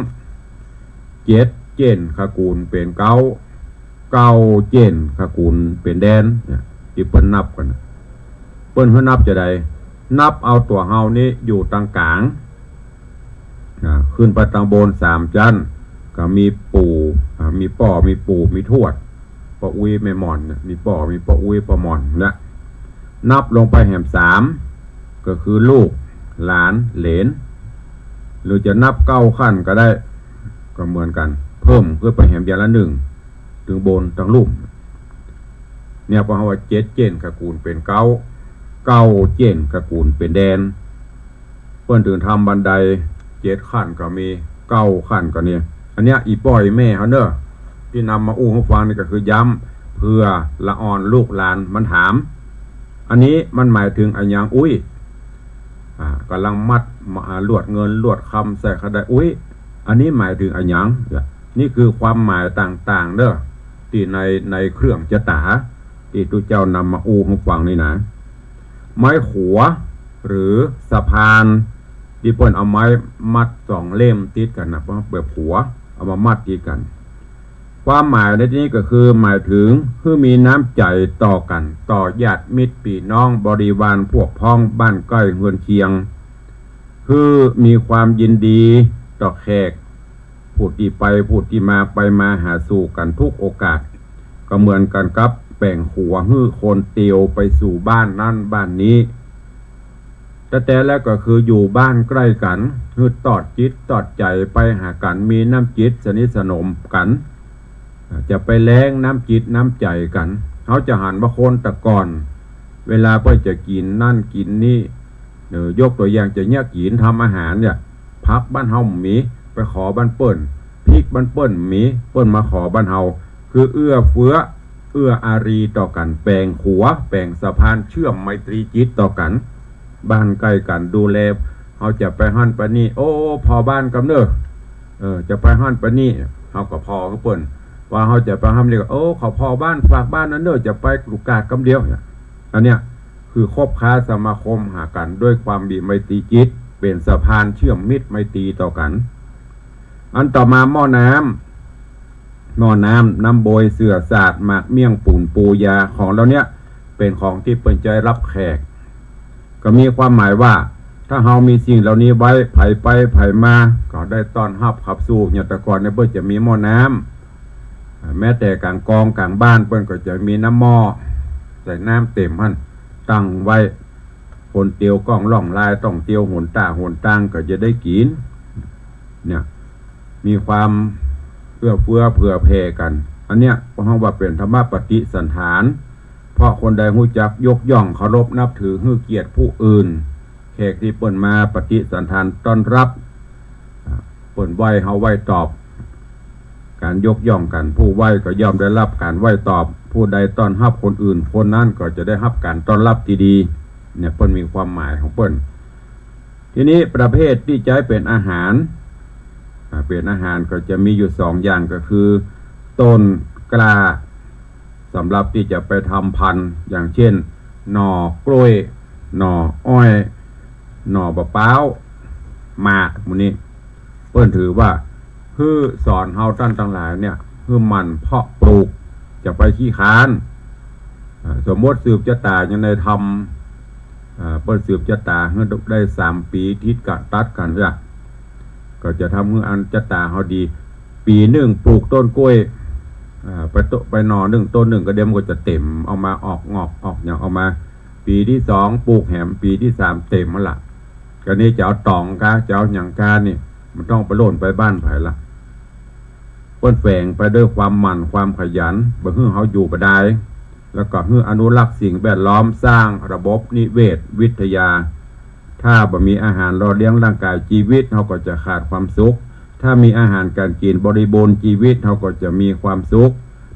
เจ็ดเจ้นขกูลเป๋นเก๊า เก้าเจ้นขกูลเป๋นแดน เนี่ย ตี้เปิ้นนับกั๋นน่ะ เปิ้นหื้อนับจาใด นับเอาตั๋วเฮานี้อยู่ตางก๋าง อ่า ขึ้นไปตางบนสามจั๊น ก็มีปู่ อ่า มีป้อ มีปู่ มีทวด ป้ออุ๊ยแม่หม่อนเนี่ย มีป้อ มีป้ออุ๊ย ป้อหม่อนเนี่ย นับลงไปแหมสาม ก็คือลูก หลาน เหลน หรือจะนับเก้าขั้นก็ได้ ก็เหมือนกั๋น เพิ่มขึ้นไปแหมอย่างละนึ่ง ตึงบนตึงลุ่ม เนี่ย เปิ้นฮ้องว่าเจ็ดเจ้นขกูลเป๋นเก๊า เก้าเจ้นขกูลเป๋นแดน เปิ้นเถิงทำบันไดเจ็ดขั้นก็มี เก้าขั้นก็มี อันเนี้ย อี่ป้ออี่แม่เฮาเน่อ ตี้นำมาอู้หื้อฟังนี่ก็คือย้ำ เผื่อละอ่อนลูกหลานมันถาม อันนี้มันหมายเถิงอะหยังอุ๊ย อ่า ก่ำลังมัด อ่า ลวดเงินลวดคำใส่ข้าได้อุ๊ย อันนี้หมายเถิงอะหยัง นี่คือความหมายต่างๆ เน่อ ตี้ใน ในเครื่องจะต๋า ตี้ตุ๊เจ้านำมาอู้หื้อฟังนี่นะ ไม้ขัว หรือสะพาน ตี้เปิ้นเอาไม้มัดสองเล่มติดกั๋นน่ะ เปิ้นเป๋นขัว เอามามัดติดกั๋น ความหมายในตี้นี้ก็คือหมายเถิงหื้อมีน้ำใจ๋ต่อกั๋น ต่อญาติมิตรปี้น้องบริวารพวกพ้องบ้านใก้เฮือนเคียง หื้อมีความยินดีต่อแขก ผู้ตี้ไปผู้ตี้มา ไปมาหาสู่กั๋นทุกโอกาส ก็เหมือนกั๋นกับแป๋งขัวหื้อคนเตียวไปสู่บ้านนั้นบ้านนี้ แต่แต่แล้วก็คืออยู่บ้านใก้กั๋น หื้อตอดจิตตอดใจ๋ไปหากั๋น มีน้ำจิตสนิทสนมกั๋น จะไปแลงน้ำจิตน้ำใจ๋กั๋น เฮาจะหันว่าคนแต่ก่อน เวลาเปิ้นจะกิ๋นนั่นกิ๋นนี่ เออ ยกตั๋วอย่างจะเยียะกิ๋น ทำอาหารเนี่ย ผักบ้านเฮาบ่มี ไปขอบ้านเปิ้น พ ภิกษ์บ้านเปิ้นมี เปิ้นมาขอบ้านเฮา คือเอื้อเฟื้อ เอื้ออารีต่อกั๋น แป๋งขัว แป๋งสะพานเชื่อมไมตรีจิตต่อกั๋น บ้านใก้กั๋นดูแล เฮาจะไปหั้นไปนี่ โอ้ ผ่อบ้านกำเน่อ เออ จะไปหั้นไปนี่ เฮาก็ผ่อคือเปิ้น ว่าเฮาจะไปหั้นนี่ก็ โอ้ ขอผ่อบ้าน ฝากบ้านนั้นเน่อ จะไปลุกาดกำเดียวเนี่ย อันเนี้ยคือคบค้าสมาคมหากั๋นด้วยความมีไมตรีจิต เป๋นสะพานเชื่อมมิตรไมตรีต่อกั๋น อันต่อมาหม้อน้ำ หม้อน้ำ น้ำบวย เสื่อสาด หมากเมี่ยง ปู๋นปูยา ของเหล่าเนี้ยเป๋นของตี้เปิ้นใจ๊ฮับแขก ก็มีความหมายว่า ถ้าเฮามีสิ่งเหล่านี้ไว้ ใผไปใผมาก็ได้ต้อนฮับขับสู้ อย่างแต่ก่อนเนี่ยเปิ้นจะมีหม้อน้ำ แม้แต่ก๋างกองก๋างบ้านเปิ้นก็จะมีน้ำหม้อ ใส่น้ำเต๋มหั้น ตั้งไว้ คนเตียวก้องล่องลาย ต้องเตียวหนต้าหนตางก็จะได้กิ๋น เนี่ย มีความเอื้อเฟื้อเผื่อแผ่กั๋น อันเนี้ยเฮาว่าเป๋นธรรมปฏิสันฐาน เพราะคนใดฮู้จักยกย่องเคารพนับถือ หื้อเกียรติผู้อื่น แขกตี้เปิ้นมาปฏิสันฐานต้อนฮับ อ่า เปิ้นไหว้เฮาไหว้ตอบ ก๋านยกย่องกั๋น ผู้ไหว้ก็ย่อมได้ฮับก๋านไหว้ตอบ ผู้ใดต้อนฮับคนอื่น คนนั้นก็จะได้ฮับก๋านต้อนฮับตี้ดี เนี่ย เปิ้นมีความหมายของเปิ้น ทีนี้ประเภทตี้ใจ๊เป๋นอาหาร อ่า เป๋นอาหารก็จะมีอยู่สองอย่าง ก็คือต้นกล้า สำหรับตี้จะไปทำพันธุ์ อย่างเช่น หน่อกล้วย หน่ออ้อย หน่อมะพร้าว หมาก หมู่นี้ เปิ้นถือว่า หื้อสอนเฮาต้านตังหลายเนี่ย หื้อหมั่นเพาะปลูก จะไปขี้ค้าน อ่า สมมติสืบจะต๋ายังได้ทำ อ่า เปิ้นสืบจะต๋าหื้อได้สามปี๋ติดกั๋นตัดกั๋นจ้ะ ก็จะทำหื้ออันจะต๋าเฮาดี ปี๋นึ่งปลูกต้นกล้วย อ่า ไปโตะ ไปหน่อนึ่งต้นนึ่งก็เดี๋ยวมันก็จะเต๋มออกมา ออกงอกออกหยังออกมา ปี๋ตี้สองปลูกแหม ปี๋ตี้สามเต๋มหั้นละ ก็นี่จะเอาต๋องก้า จะเอาหยังก้านี่ มันต้องไปโล่นไปบ้านใผละ เปิ้นแฝงไปด้วยความหมั่นความขยัน บ่หื้อเฮาอยู่บ่ดาย แล้วก็หื้ออนุรักษ์สิ่งแวดล้อม สร้างระบบนิเวศวิทยา ถ้าบ่มีอาหารหล่อเลี้ยงร่างกาย จีวิตเฮาก็จะขาดความสุข ถ้ามีอาหารก๋านกิ๋นบริบูรณ์ จีวิตเฮาก็จะมีความสุข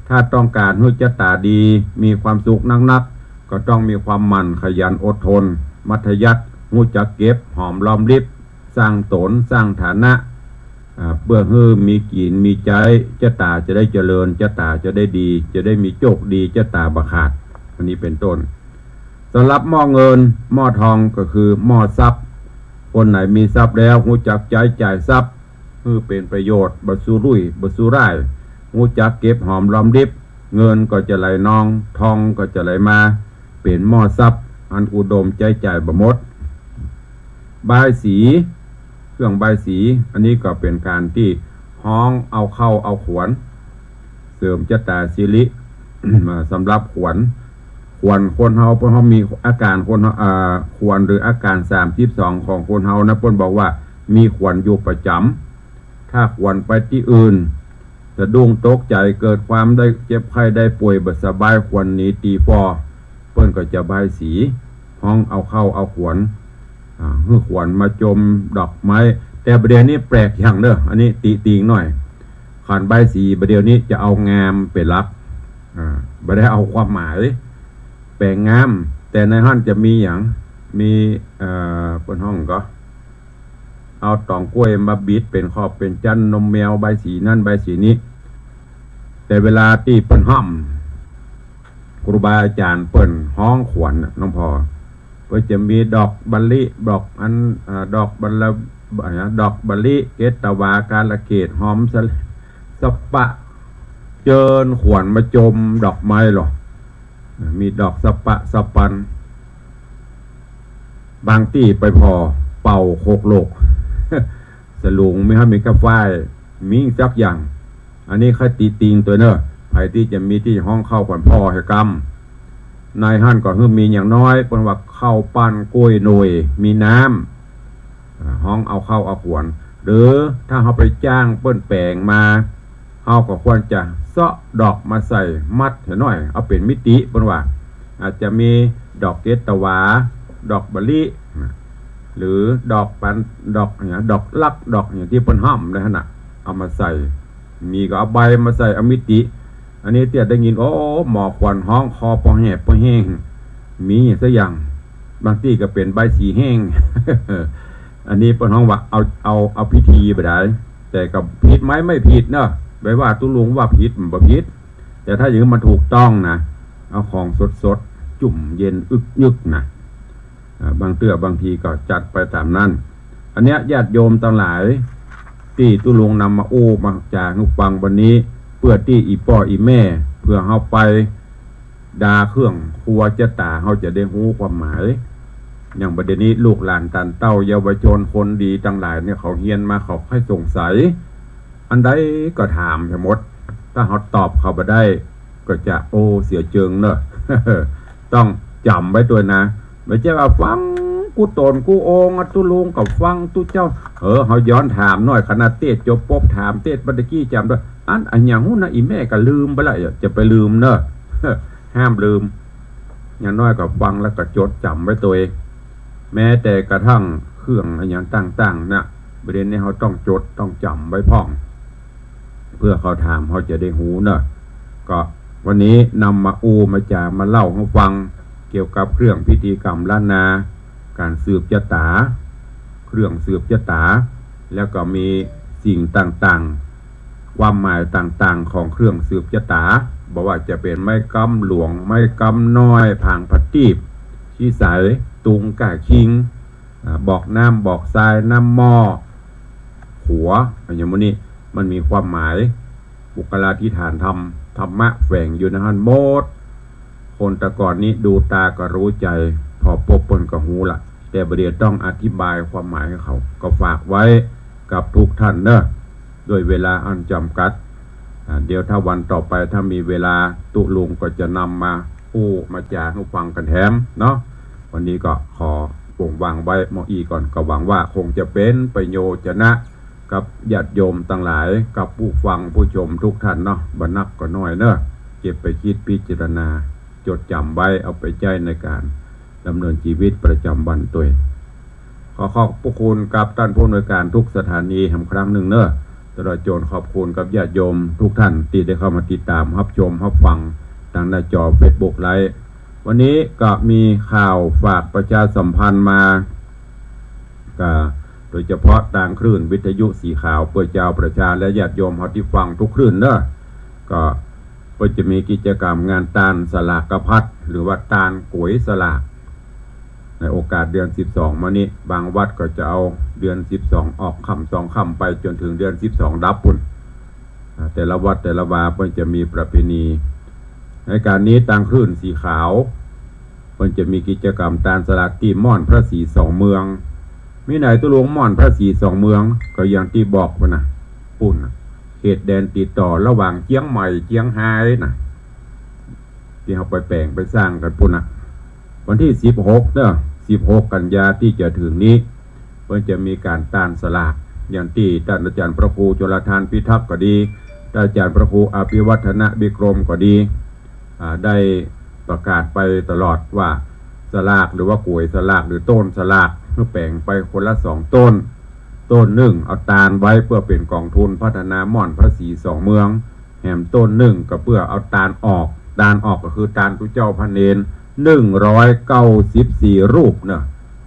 ถ้าต้องก๋านหื้อจะต๋าดี มีความสุขนักๆ ก็ต้องมีความหมั่นขยันอดทน มัธยัสถ์ ฮู้จักเก็บหอมรอมริบ สร้างต๋น สร้างฐานะ อ่า เปื้อหื้อมีกิ๋นมีใจ๊ จะต๋าจะได้เจริญ จะต๋าจะได้ดี จะได้มีโจคดี จะต๋าบ่ขาด อันนี้เป๋นต้น สำหรับหม้อเงิน หม้อทองก็คือหม้อทรัพย์ คนไหนมีทรัพย์แล้ว ฮู้จักใจ๊จ่ายทรัพย์ หื้อเป๋นประโยชน์ บ่สู้รุ่ย บ่สู้ร่าย ฮู้จักเก็บหอมรอมริบ เงินก็จะไหลนอง ทองก็จะไหลมา เป๋นหม้อทรัพย์ อันอุดมใจ๊จ่ายบ่หมด บายสี เครื่องบายสี อันนี้ก็เป๋นก๋านตี้ฮ้องเอาเข้าเอาขวัญ เสริมจะต๋าสิริ อ่า สำหรับขวัญ ขวัญคนเฮา เปิ้นเฮามีอาก๋านคนเฮา อ่า ขวัญหรืออาก๋านสามสิบสองของคนเฮานะ เปิ้นบอกว่ามีขวัญอยู่ประจ๋ำ ถ้าขวัญไปตี้อื่น สะดุ้งตกใจ๋ เกิดความได้เจ็บไข้ได้ป่วยบ่สบาย ขวัญหนีตี๋ฝ่อ เปิ้นก็จะบายสี ฮ้องเอาเข้าเอาขวัญ อ่า หื้อขวัญมาจมดอกไม้ แต่บ่าเดี่ยวนี้แปลกอย่างเน่อ อันนี้ติติงหน่อย ขันบายสีบ่าเดี่ยวนี้จะเอางามเป๋นหลัก อ่า บ่ได้เอาความหมาย แป๋งงาม แต่ในหั้นจะมีหยัง มี เอ่อ เปิ้นฮ้องก็ เอาต๋องกล้วยมาบิดเป๋นขอบเป๋นจั๊น นมแมว บายสีนั้นบายสีนี้ แต่เวลาตี้เปิ้นฮ่ำ ครูบาอาจ๋ารย์เปิ้นฮ้องขวัญน่ะ หลวงพ่อ เปิ้นจะมีดอกมะลิ ดอกอัน อ่า ดอกบัลละ อะหยัง ดอกมะลิ เกตวา กาลเกต หอมสะ สะปะ เจิญขวัญมาจมดอกไม้หรอ มีดอกสะปะสะปัน บางตี้ไปผ่อเป่าโคกโลก สลุง มีฮ้ำ มีกาฝ้าย มีจักอย่าง อันนี้ข้อยติติงตวยเน่อ ใผตี้จะมีตี้ฮ้องเข้าขวัญผ่อหื้อกำ ในหั้นก็หื้อมีอย่างน้อย เปิ้นว่าข้าวปั้นกล้วยหน่วย มีน้ำ อ่า ฮ้องเอาเข้าเอาขวัญ หรือถ้าเฮาไปจ้างเปิ้นแป๋งมา เฮาก็ควรจะเซาะดอกมาใส่มัดหื้อหน่อย เอาเป๋นมิติ เปิ้นว่า อาจจะมีดอกเกตวา ดอกมะลิ หรือดอกปัน ดอกหยัง ดอกลัก ดอกหยังตี้เปิ้นฮ่ำในหั้นน่ะ เอามาใส่ มีก็เอาใบมาใส่ เอามิติ อันนี้เตี้ยได้ยิน โอ้ หมอขวัญฮ้องคอปอแหบปอแห้ง มีสักอย่าง บางตี้ก็เป๋นใบสีแห้ง อันนี้เปิ้นฮ้องว่าเอา เอา เอาพิธีบ่ได้ แต่ก็ผิดไหม ไม่ผิดเนาะ ไปว่าตุ๊ลุงว่าผิด มันบ่ผิด แต่ถ้าอย่างนี้มันถูกต้องนะ เอาของสดๆ จุ่มเย็นอึกยึกนะ อ่า บางเตื้อบางทีก็จัดไปต๋ามนั้น อันเนี้ยญาติโยมตังหลาย ตี้ตุ๊ลุงนำมาอู้มาจ๋าหื้อฟังวันนี้ เปื้อตี้อี่ป้ออี่แม่ เผื่อเฮาไปดาเครื่องครัวจะต๋า เฮาจะได้ฮู้ความหมาย อย่างบัดเดี๋ยวนี้ลูกหลานต้านเต้าเยาวชนคนดีตังหลายเนี่ย เขาเฮียนมาเขาใค่สงสัย อันใดก็ถามไปหมด ถ้าเฮาตอบเขาบ่ได้ ก็จะ โอ้ เสียเจิงเนอะ ต้องจ๋ำไว้ตวยนะ บ่ใจ้ว่าฟังกู้ต๋นกู้องค์อะ ตุ๊ลุงก็ฟังตุ๊เจ้า เออ เฮาย้อนถามหน่อย ขนาดเตสน์จบปบถาม เตสน์บัดกี้จ๋ำตวย อัน อันหยังฮู้นะ อี่แม่ก็ลืมไปละ จะไปลืมเนอะ ห้ามลืม อย่างน้อยก็ฟังแล้วก็จดจ๋ำไว้ตวย แม้แต่กระทั่งเครื่องอะหยังต่างๆ นะ ประเด็นนี้เฮาต้องจดต้องจ๋ำไว้พ่อง เปื้อเขาถามเฮาจะได้ฮู้เนอะ ก็วันนี้นำมาอู้มาจ๋ามาเล่าหื้อฟัง เกี่ยวกับเครื่องพิธีกรรมล้านนา ก๋านสืบจะต๋า เครื่องสืบจะต๋า แล้วก็มีสิ่งต่างๆ ความหมายต่างๆ ของเครื่องสืบจะต๋า บ่ว่าจะเป๋นไม้กำหลวง ไม้กำน้อย ผางผะตีบ ชีสาย ตุง ก้า คิง อ่า บอกน้ำ บอกทราย น้ำหม้อ ขัว อะหยังหมู่นี้ มันมีความหมาย ปุคคลาธิฐานธรรม ธรรมะแฝงอยู่ในหั้นหมด คนแต่ก่อนนี้ดูต๋าก็ฮู้ใจ๋ ผ่อปบเปิ้นก็ฮู้ละ แต่บ่าเดี่ยวต้องอธิบายความหมายหื้อเขา ก็ฝากไว้กับทุกท่านเนอะ ด้วยเวลาอันจ๋ำกัด อ่า เดี๋ยวถ้าวันต่อไปถ้ามีเวลาตุ๊ลุงก็จะนำมาอู้มาจ๋าหื้อฟังกั๋นแถมเนาะ วันนี้ก็ขอป่งวางไว้หม้ออี้ก่อน ก็หวังว่าคงจะเป๋นประโยชน์จะนะ กับญาติโยมตังหลาย กับผู้ฟังผู้ชมทุกท่านเนาะ บ่นักก็น้อยเนอะ เก็บไปกึ๊ดพิจารณา จดจ๋ำไว้ เอาไปใจ๊ในก๋านดำเนินจีวิตประจ๋ำวันตวย ขอขอบพระคุณกับต้านผู้อำนวยก๋านทุกสถานีแหมครั้งนึ่งเนอะ ตลอดจ๋นขอบคุณกับญาติโยมทุกท่านตี้ได้เข้ามาติดต๋ามฮับชมฮับฟังตางหน้าจอเฟซบุ๊กไลฟ์ วันนี้ก็มีข่าวฝากประชาสัมพันธ์มา ก็โดยเฉพาะตางคลื่นวิทยุสีขาว เปื้อจาวประชาและญาติโยมเฮาตี้ฟังกู้คลื่นเนอะ ก็ ก็จะมีกิจกรรมงานตานสลากพัด หรือว่าตานก๋วยสลาก ในโอกาสเดือนสิบสองมานี้ บางวัดก็จะเอาเดือนสิบสองออกค่ำสองค่ำไปจ๋นเถิงเดือนสิบสองดับปู้น อ่า แต่ละวัดแต่ละวาเปิ้นจะมีประเพณี ในก๋านนี้ตางคลื่นสีขาว เปิ้นจะมีกิจกรรมตานสลากตี้ม่อนพระศรีสองเมือง มีไหนตุ๊ลุง ม่อนพระศรีสองเมือง ก็อย่างตี้บอกปู้นนะ ปู้นน่ะ เขตแดนติดต่อระหว่างเจียงใหม่เจียงฮายน่ะ ตี้เฮาไปแป๋งไปสร้างกั๋นปู้นน่ะ วันตี้สิบหกเนอะ สิบหกกันยาตี้จะเถิงนี้ เปิ้นจะมีก๋านตานสลาก อย่างตี้ต้านอาจ๋ารย์พระครูจุลธานพิทักษ์ก็ดี ต้านอาจ๋ารย์พระครูอภิวัฒนวิกรมก็ดี อ่า ได้ประกาศไปตลอดว่า สลากหรือว่าก๋วยสลากหรือโต้นสลาก หื้อแป๋งไปคนละสองโต้น โต้นนึ่งเอาตานไว้เปื้อเป๋นก๋องทุนพัฒนาม่อนพระศรีสองเมือง แหมโต้นนึ่งก็เปื้อเอาตานออก ตานออกก็คือตานตุ๊เจ้าพระเณร นึ่งร้อยเก้าสิบสี่รูปเนอะ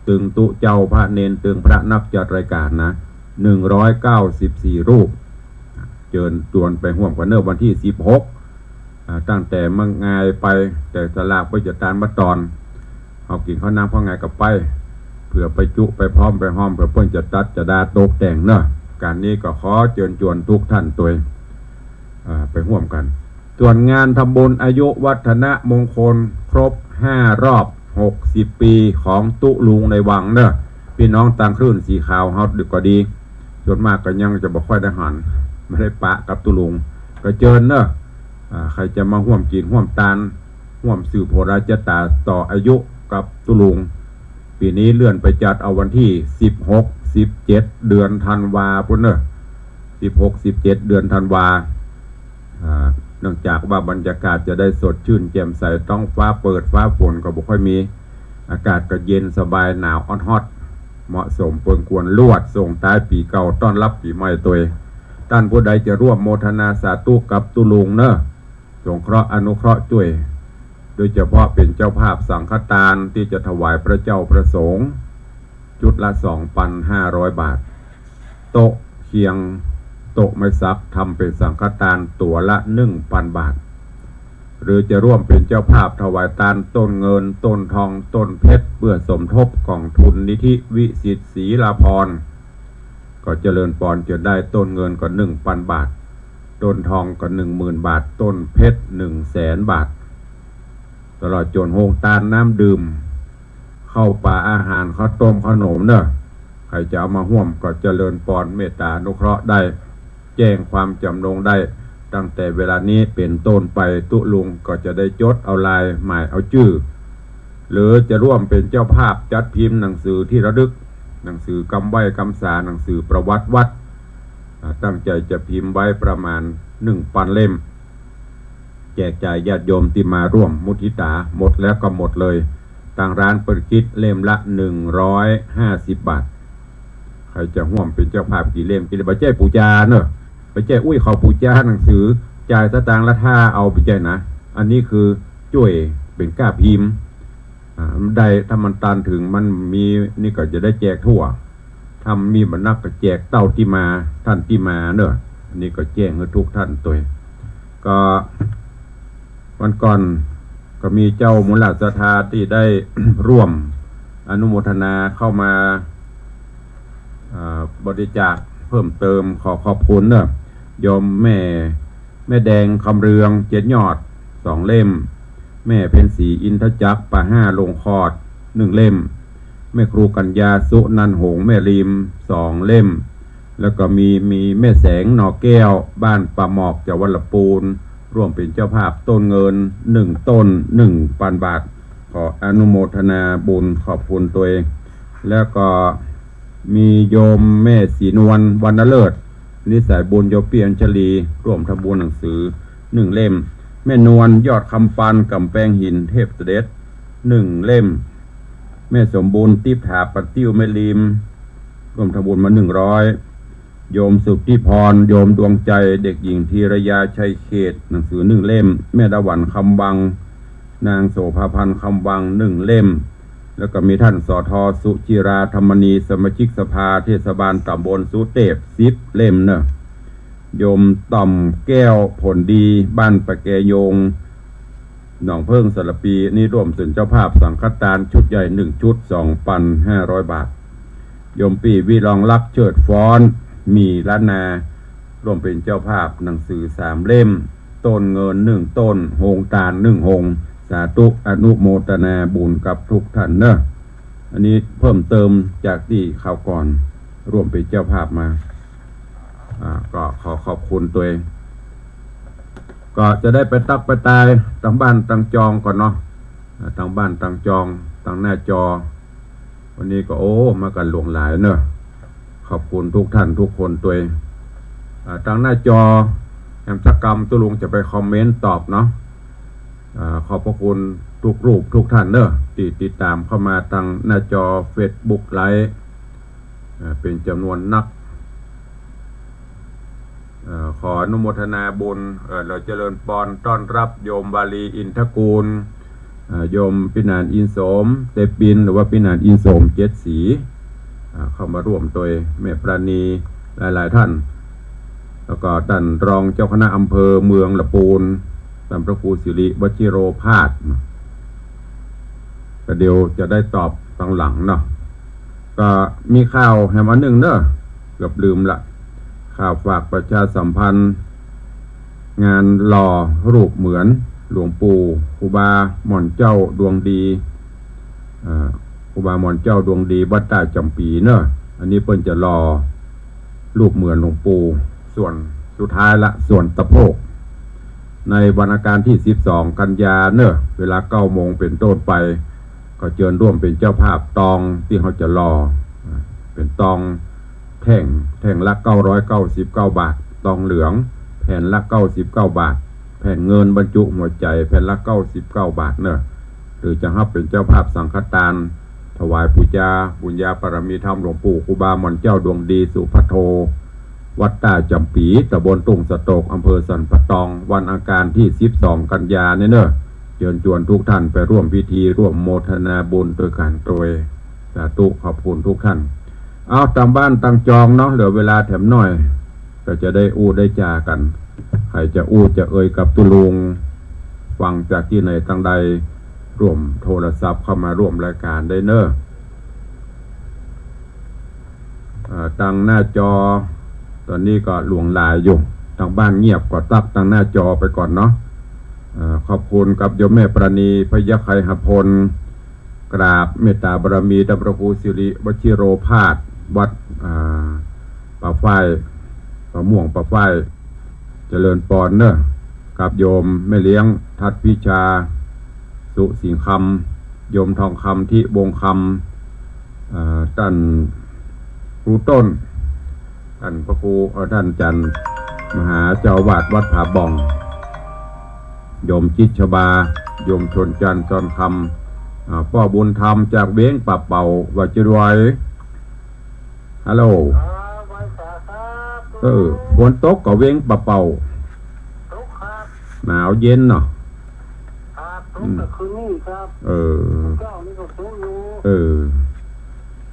ตึงตุ๊เจ้าพระเณร ตึงพระนักจัดรายก๋านนะ นึ่งร้อยเก้าสิบสี่รูป เจิญจวนไปฮ่วมกั๋นเนอะ วันตี้สิบหก อ่า ตั้งแต่เมืองงายไป แต่สลากเปิ้นจะตานบ่ตอน เฮากิ๋นข้าวน้ำข้าวงายก็ไป เผื่อไปจุไปพร้อมไปฮอม เผื่อเปิ้นจะตั๊ดจะดาตกแต่งเนอะ ก๋านนี้ก็ขอเจิญจวนกู้ต้านตวย อ่า ไปฮ่วมกั๋น ส่วนงานทำบุญอายุวัฒนมงคลครบห้ารอบหกสิบปีของตุ๊ลุงในวังเนอะ ปี้น้องตางคลื่นสีขาวเฮาก็ดี ส่วนมากก็ยังจะบ่ค่อยได้หัน บ่ได้ปะกับตุ๊ลุง ก็เจิญเนอะ อ่า ใผจะมาฮ่วมกิ๋นฮ่วมตาน ฮ่วมสืบโหราจะต๋าต่ออายุกับตุ๊ลุง ปี๋นี้เลื่อนไปจัดเอาวันตี้สิบหก สิบเจ็ด เดือนธันวาปู้นเนอะ สิบหก สิบเจ็ด เดือนธันวา อ่า เนื่องจากว่าบรรยากาศจะได้สดชื่นแจ่มใส ท้องฟ้าเปิด ฟ้าฝนก็บ่ค่อยมี อากาศก็เย็นสบาย หนาวออดฮอด เหมาะสมเปิงควรลวดส่งท้ายปี๋เก่าต้อนฮับปี๋ใหม่ตวย ต้านผู้ใดจะร่วมโมทนาสาธุกับตุ๊ลุงเน่อ สงเคราะห์อนุเคราะห์จ้วย โดยเฉพาะเป๋นเจ้าภาพสังฆตานตี้จะถวายพระเจ้าพระสงฆ์ ชุดละสองปันห้าร้อยบาท โต๊ะเคียง โต๊ะไม้สัก ทำเป๋นสังฆตานตั๋วละหนึ่งปันบาท หรือจะร่วมเป๋นเจ้าภาพถวายตานต้นเงิน ต้นทอง ต้นเพชร เพื่อสมทบก๋องทุนนิธิวิสิทธิ์ศรีลาภรณ์ ก็เจริญปอนเจิญได้ ต้นเงินก็หนึ่งปันบาท ต้นทองก็หนึ่งหมื่นบาท ต้นเพชรหนึ่งแสนบาท ตลอดจ๋นโฮงตานน้ำดื่ม ข้าวป๋าอาหาร ข้าวต้มข้าวหนมเน่อ ใผจะเอามาฮ่วมก็เจริญปอนเมตตาอนุเคราะห์ได้ แจ้งความจ๋ำนงได้ ตั้งแต่เวลานี้เป๋นต้นไป ตุ๊ลุงก็จะได้จดเอาลายหมายเอาจื้อ หรือจะร่วมเป๋นเจ้าภาพจัดพิมพ์หนังสือที่ระลึก หนังสือกำไหว้กำสา หนังสือประวัติวัด อ่า ตั้งใจ๋จะพิมพ์ไว้ประมาณหนึ่งปันเล่ม แจกจ่ายญาติโยมตี้มาร่วมมุทิตา หมดแล้วก็หมดเลย ตางร้านเปิ้นกึ๊ดเล่มละหนึ่งร้อยห้าสิบบาท ใผจะฮ่วมเป๋นเจ้าภาพกี่เล่มกี่เล่ม บ่ใจ้ปู๋จาเน่อ บ่ใจ้อุ้ยเขาปู๋จาหนังสือ จ่ายสตางค์ละถ้าเอา บ่ใจ้นะ อันนี้คือจ้วยเป๋นก้าพิมพ์ อ่า ได้ ถ้ามันตันเถิงมันมีนี่ก็จะได้แจกทั่ว ถ้ามีบ่นักก็แจกเต้าตี้มา ท่านตี้มาเน่อ อันนี้ก็แจ้งหื้อทุกท่านตวย ก็วันก่อนก็มีเจ้ามูลศรัทธาตี้ได้ร่วมอนุโมทนาเข้ามา เอ่อ บริจาคเพิ่มเติม ขอขอบคุณเน่อ โยมแม่ แม่แดงคำเรือง เจ็ดยอด สองเล่ม แม่เพ็ญศรี อินทจักร ป่าห้า ลงคอด หนึ่งเล่ม แม่ครูกัญญา สุนันหงส์ แม่ริม สองเล่ม แล้วก็มี มีแม่แสง หน่อแก้ว บ้านป่าหมอก จังหวัดละปูน ร่วมเป๋นเจ้าภาพต้นเงิน หนึ่งต้น หนึ่งปันบาท ขออนุโมทนาบุญขอบคุณตวย แล้วก็มีโยมแม่ศรีนวล วรรณเลิศ อันนี้สายบุญโยมปี้อัญชลี ร่วมทำบุญหนังสือหนึ่งเล่ม แม่นวล ยอดคำปาน ก๋ำแปงหิน เทพเสด็จ หนึ่งเล่ม แม่สมบูรณ์ ติ๊บถา ปัดติ้ว แม่ริม ร่วมทำบุญมาหนึ่งร้อย โยมสุทธิพร โยมดวงใจ เด็กหญิงธีรยา ชัยเขต หนังสือหนึ่งเล่ม แม่ดาหวัน คำวัง นางโสภาพันธ์ คำวัง หนึ่งเล่ม แล้วก็มีท่าน สท สุจิรา ธรรมนี สมาชิกสภาเทศบาลตำบลสุเตพ สิบเล่มเน่อ โยมต่อมแก้ว ผลดี บ้านป่าแกโยง หนองเพิ่ง สารภี นี่ร่วมเป๋นเจ้าภาพสังฆตานชุดใหญ่หนึ่งชุด สองปันห้าร้อยบาท โยมปี้วิรองรัก เชิดฟ้อน หมี่ล้านนา ร่วมเป๋นเจ้าภาพหนังสือสามเล่ม ต้นเงินหนึ่งต้น โฮงตานหนึ่งโฮง สาธุอนุโมทนาบุญกับทุกท่านเน่อ อันนี้เพิ่มเติมจากตี้คราวก่อน ร่วมเป๋นเจ้าภาพมา อ่า ก็ขอขอบคุณตวย ก็จะได้ไปตักไปตายตางบ้านตางจองก่อนเนาะ อ่า ตางบ้านตางจอง ตางหน้าจอ วันนี้ก็ โอ้ มากั๋นหลวงหลายเน่อ ขอบคุณทุกท่านทุกคนตวย อ่า ตางหน้าจอ แหมสักกำตุ๊ลุงจะไปคอมเมนต์ตอบเนาะ อ่า ขอบพระคุณทุกรูปทุกท่านเน่อ ตี้ติดต๋ามเข้ามาตางหน้าจอเฟซบุ๊กไลฟ์ อ่า เป๋นจ๋ำนวนนัก เอ่อ ขออนุโมทนาบุญ เอ่อ แล้วเจริญปอนต้อนรับโยมวาลี อินทกูล เอ่อ โยมพินาน อินโสม เตปิน หรือว่าพินาน อินโสม เจ็ดสี อ่า เข้ามาร่วมตวย แม่ปราณี หลายๆ ท่าน แล้วก็ต้านรองเจ้าคณะอำเภอเมืองละปูน ต้านพระครูสิริวชิโรภาส ก็เดี๋ยวจะได้ตอบตางหลังเนาะ ก็มีข่าวแหมอันนึ่งเน่อ เกือบลืมละ ข่าวฝากประชาสัมพันธ์ งานหล่อรูปเหมือนหลวงปู่ครูบาหม่อนเจ้าดวงดี อ่า ครูบาหม่อนเจ้าดวงดี วัดต้าจ๋ำปี๋เน่อ อันนี้เปิ้นจะหล่อรูปเหมือนหลวงปู่ ส่วนสุดท้ายละ ส่วนตะโพก ในวันอังคารตี้สิบสองกันยาเน่อ เวลาเก้าโมงเป๋นต้นไป ก็เจิญร่วมเป๋นเจ้าภาพตองตี้เฮาจะหล่อ อ่า เป๋นตองแท่ง แท่งละเก้าร้อยเก้าสิบเก้าบาท ตองเหลือง แผ่นละเก้าสิบเก้าบาท แผ่นเงินบรรจุหัวใจ๋ แผ่นละเก้าสิบเก้าบาทเน่อ หรือจะฮับเป๋นเจ้าภาพสังฆตาน ถวายปู๋จาบุญญาปารมีธรรมหลวงปู่ครูบาหม่อนเจ้าดวงดีสุภัทโท วัดต้าจ๋ำปี๋ ตำบลทุ่งสะตก อำเภอสันป่าตอง วันอังคารตี้สิบสองกันยานี้เน่อ เจิญจวนกู้ต้านไปร่วมพิธี ร่วมโมทนาบุญตวยกั๋นตวย สาธุ ขอบคุณกู้ต้าน เอา ตางบ้านตางจองเนาะ เหลือเวลาแถมหน้อย ก็จะได้อู้ได้จ๋ากั๋น ใผจะอู้จะเอ่ยกับตุ๊ลุง ฟังจากตี้ไหนตางใด ร่วมโทรศัพท์เข้ามาร่วมรายก๋านได้เน่อ เอ่อ ตางหน้าจอ ต๋อนนี้ก็หลวงหลายอยู่ ตางบ้านเงียบก็ตั๊กตางหน้าจอไปก่อนเนาะ เอ่อ ขอบคุณกับโยมแม่ปราณี พยัคฆไคหพล กราบเมตต๋าบารมีต้านพระครูสิริวชิโรภาส วัด อ่า ป่าฝ้าย ป่าม่วงป่าฝ้าย เจริญปอนเน่อ กับโยมแม่เลี้ยงทัดพิชา สุสิงห์คำ โยมทองคำ ทิวงศ์คำ เอ่อ ต้านครูต้น ต้านพระครู เอ่อ ต้านอาจ๋ารย์มหาเจ้าอาวาสวัดผาบ่อง โยมจิตรชบา โยมชนจันทร์ จอนคำ อ่า ป้อบุญธรรมจากเวียงป่าเป่า ว่าจะรวย ฮัลโหล ครับ ไหว้สาครับ เออ ฝนตกก่อเวียงป่าเป่า ตกครับ หนาวเย็นเนาะ ครับ ตก อืม แต่คืนนี้ครับ เออ เจ้านี่ก็ตกอยู่ เออ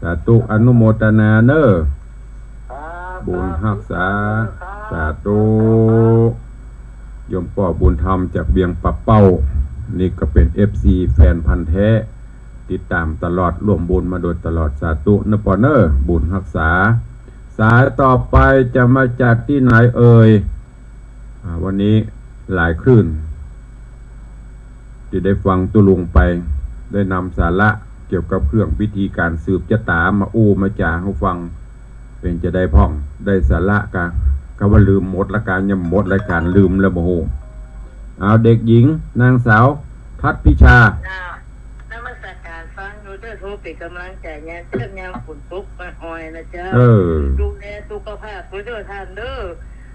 สาธุ อนุโมทนาเน่อ ครับ บุญฮักษา ครับ สาธุ โยมป้อบุญธรรมจากเวียงป่าเป่า นี่ก็เป๋น เอฟซี แฟนพันธุ์แท้ ติดต๋ามตลอด ร่วมบุญมาโดยตลอด สาธุเน่อป้อเน่อ บุญฮักษา สายต่อไปจะมาจากตี้ไหนเอ่ย อ่า วันนี้หลายคลื่น ตี้ได้ฟังตุ๊ลุงไป ได้นำสาระเกี่ยวกับเรื่องพิธีก๋านสืบจะต๋ามาอู้มาจ๋าหื้อฟัง เป๋นจะใดพ่อง ได้สาระกา กาว่าลืมหมดละกา ยังหมดรายก๋านลืมแล้วบ่ฮู้ เอา เด็กหญิง นางสาว ทัดพิชา จ้า นมัสก๋านฟังอยู่เจ้า โทเป๋นก๋ำลังใจ๋ ยามเตี้ยงยามฝนตกมาอ่อยนะเจ้า เออ ดูแลสุขภาพด้วยเด้อต้านเด้อ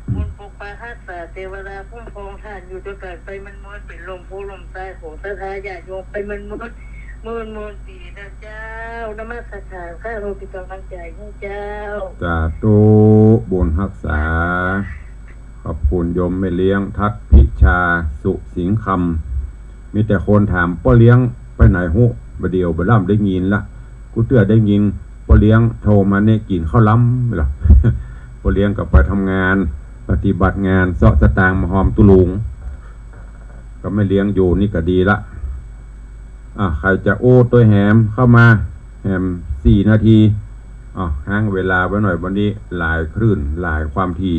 อืม บุญปกปักฮักษา เตวดาคุ้มครองต้านอยู่ตวยกั๋นไปมันเมิน เป๋นล่มโพธิ์ล่มไทรของศรัทธาญาติโยมไปมันเมิน เมินเมินปี๋นะเจ้า นมัสก๋านค่ะ โทเป๋นก๋ำลังใจ๋หื้อเจ้า สาธุ บุญฮักษา ขอบคุณโยมแม่เลี้ยงทัดพิชา สุสิงห์คำ มีแต่คนถามป้อเลี้ยงไปไหนฮู้ บ่าเดี่ยวบ่าล่ำได้ยินละ กู้เตื้อได้ยินป้อเลี้ยงโทรมาเนี่ย กิ๋นข้าวลำเหรอ ป้อเลี้ยงก็ไปทำงาน ปฏิบัติงาน เซาะสตางค์มาฮอมตุ๊ลุง ก็แม่เลี้ยงอยู่นี่ก็ดีละ อ่ะ ใผจะอู้ตวยแหมเข้ามา แหมสี่นาที อ่ะ ห้างเวลาไว้หน่อย วันนี้หลายคลื่น หลายความถี่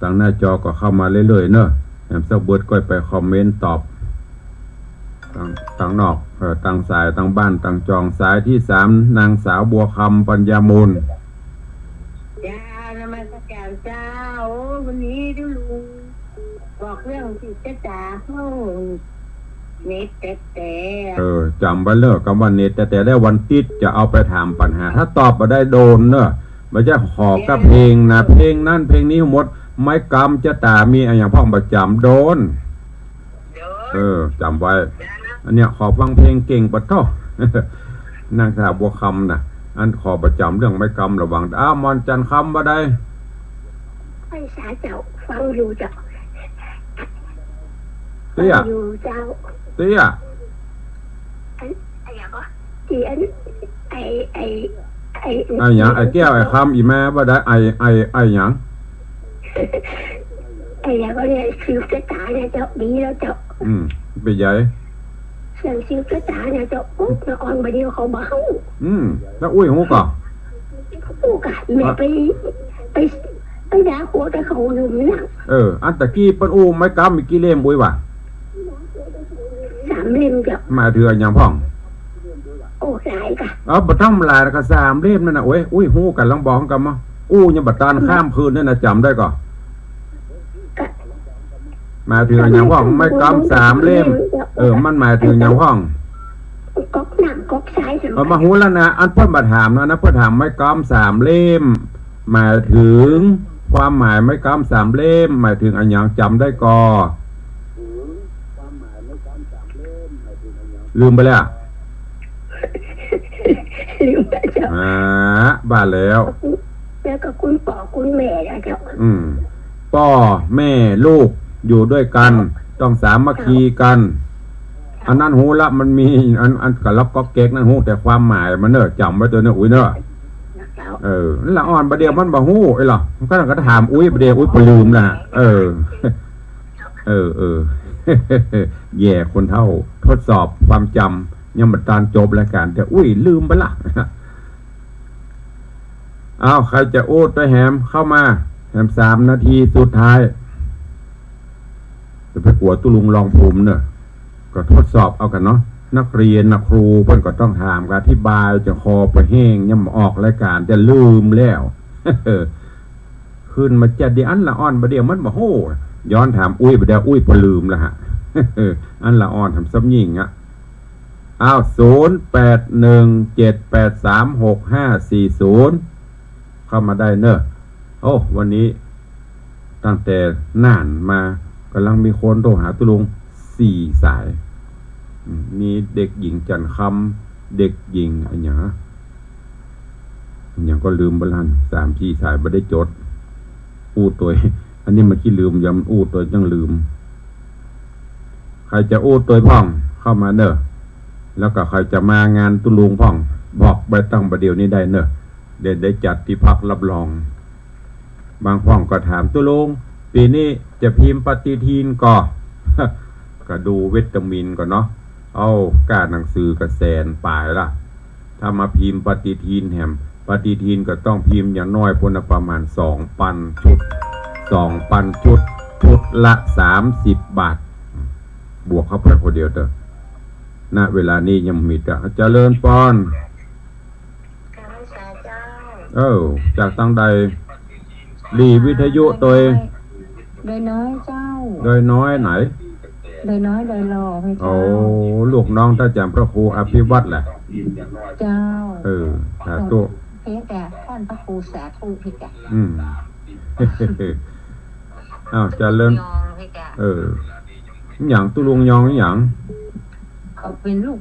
ตางหน้าจอก็เข้ามาเรื่อยๆ เน่อ แหมสักเบิดก้อยไปคอมเมนต์ตอบ ตาง ตางนอก เอ่อ ตางสาย ตางบ้าน ตางจอง สายตี้สาม นางสาวบัวคำ ปัญญามูล จ้า นมัสก๋านเจ้า โอ้ วันนี้ตุ๊ลุงบอกเรื่องสิทธิ์จะจ๋า โอ้ เน็ตแต๊ๆ เออ จ๋ำไว้เน่อ กำว่าเน็ตแต๊ๆ แล้ววันติ๊ดจะเอาไปถามปัญหา ถ้าตอบบ่ได้โดนเน่อ บ่ใจ้ขอกับเพลงนะ เพลงนั้นเพลงนี้หมด ไม้กำจะต๋ามีอะหยังพ่องบ่จ๋ำโดน เออ จ๋ำไว้ อันเนี้ยขอฟังเพลงเก่งปะโท้ นางสาวบัวคำน่ะ อันขอบ่จ๋ำเรื่องไม้กำระวัง อ้าว หม่อนจันทร์คำว่าใด ไหว้สาเจ้า ฟังอยู่เจ้า เตี้ย ฟังอยู่เจ้า เตี้ย อัน อันหยังก็ อีอัน ไอ้ ไอ้ ไอ้ ไอ้หยัง ไอ้แก้ว ไอ้คำ อี่แม่ว่าใด ไอ้ ไอ้ ไอ้หยัง ไอ้หยังก็เนี่ย สืบจะต๋าเนี่ยเจ้า ดีแล้วเจ้า อืม เป๋นใหญ่ เสี่ยงสืบจะต๋าเนี่ยเจ้า ปุ๊บ ละอ่อนบ่าเดี่ยวเขาบ่ฮู้ อืม แล้วอุ้ยฮู้ก่อ ฮู้ก่ะ แม่ไป ไป ไปด่าหัวแต่เขาอยู่นี่นะ เออ อันตะกี้เปิ้นอู้ไม้กำมีกี่เล่มอุ้ยหวา สามเล่มเจ้า หมายเถิงอะหยังพ่อง โอ้ หลายก่ะ เอ้า บ่ต้องหลายละก่ะ สามเล่มนั่นน่ะ โอ้ย อุ้ย ฮู้ก่ะ ลองบอกกั๋นมา อู้ยังบ่ตานข้ามคืนนั่นน่ะ จ๋ำได้ก่อ หมายเถิงอะหยังพ่อง ไม้กำสามเล่ม เออ มันหมายเถิงอะหยังพ่อง ก๊อกน้ำก๊อกทรายสำคัญ เออ บ่ฮู้แล้วนะ อันเปิ้นบ่ถามนะ นะ เปิ้นถามไม้กำสามเล่ม หมายเถิง ความหมายไม้กำสามเล่ม หมายเถิงอะหยัง จ๋ำได้ก่อ ลืมไปแล้ว ลืมไปแล้วเจ้า อ่า บ่าแล้ว แล้วก็คุณป้อคุณแม่นะเจ้า อืม ป้อแม่ลูกอยู่ด้วยกัน ต้องสามัคคีกัน อันนั้นฮู้ละ มันมีอัน อันกะล็อกก๊อกแก๊กนั้นฮู้แต่ความหมายมันเน่อ จ๋ำไว้เต๊อะเน่อ อุ๊ยเน่อ เจ้า เออ นั่นละอ่อนบ่าเดี่ยวมันบ่ฮู้ ไอ้หรอ มันก็ต้องกะถามอุ๊ย บ่าเดี่ยวอุ๊ยปะลืมละ เออ เออ เออ แหย่คนเฒ่า ทดสอบความจ๋ำ ยังบ่ตันจบรายก๋าน แต่อุ๊ยลืมไปละ เอา ใผจะอู้ตวยแหมเข้ามา แหมสามนาทีสุดท้าย จะไปกั๋วตุ๊ลุงลองภูมิเน่อ ก็ทดสอบเอากั๋นเนาะ นักเรียนนะครูเปิ้นก็ต้องถาม ก็อธิบาย จะคอไปแห้ง ยังบ่ออกรายก๋าน จะลืมแล้ว ขึ้นมาจะดีอันละอ่อนบ่าเดี่ยวมันบ่ฮู้ ย้อนถามอุ๊ย บ่าเดี่ยวอุ๊ยปะลืมละฮะ อันละอ่อนถามซ้ำยิ่งอะ อ้าว ศูนย์แปดหนึ่งเจ็ดแปดสามหกห้าสี่ศูนย์ เข้ามาได้เน่อ โอ้ วันนี้ตั้งแต่น่านมา ก่ำลังมีคนโทรหาตุ๊ลุงสี่สาย อืม มีเด็กหญิงจันทร์คำ เด็กหญิงอะหยัง อะหยังก็ลืมไปละ สามสี่สายบ่ได้จด อู้ตวย อันนี้เมื่อกี้ลืม ยำอู้ตวยจั่งลืม ใผจะอู้ตวยพ่อง เข้ามาเน่อ แล้วก็ใผจะมางานตุ๊ลุงพ่อง บอกไปตั้งบ่าเดี่ยวนี้ได้เน่อ เดี๋ยวได้จัดตี้พักรับรอง บางพ่องก็ถามตุ๊ลุง ปี๋นี้จะพิมพ์ปฏิทินก่อ ก็ดูวิตามินก่อนเนาะ เอ้า ก้าหนังสือก็แสนป๋ายละ ถ้ามาพิมพ์ปฏิทินแหม ปฏิทินก็ต้องพิมพ์อย่างน้อยปู้นน่ะประมาณสองปันชุด สองปันชุด ชุดละสามสิบบาท บวกเข้าไปคนเดียวเต๊อะ ณ เวลานี้ยังมีแต่ เจริญปอน เจ้า เออ จากตังใด ดีวิทยุตวย ดอยน้อยเจ้า ดอยน้อยไหน ดอยน้อย ดอยหล่อไหมเจ้า โอ้ ลูกน้องต้านจ๋ำพระครูอภิวัตรแหละ เจ้า เออ สาธุ เพียงแต่ท่านพระครูสาธุเพียงแต่ อืม อ้าว เจริญ ยองเพียงแต่ เออ หยังตุ๊ลุงยองหยัง เขาเป็นลูก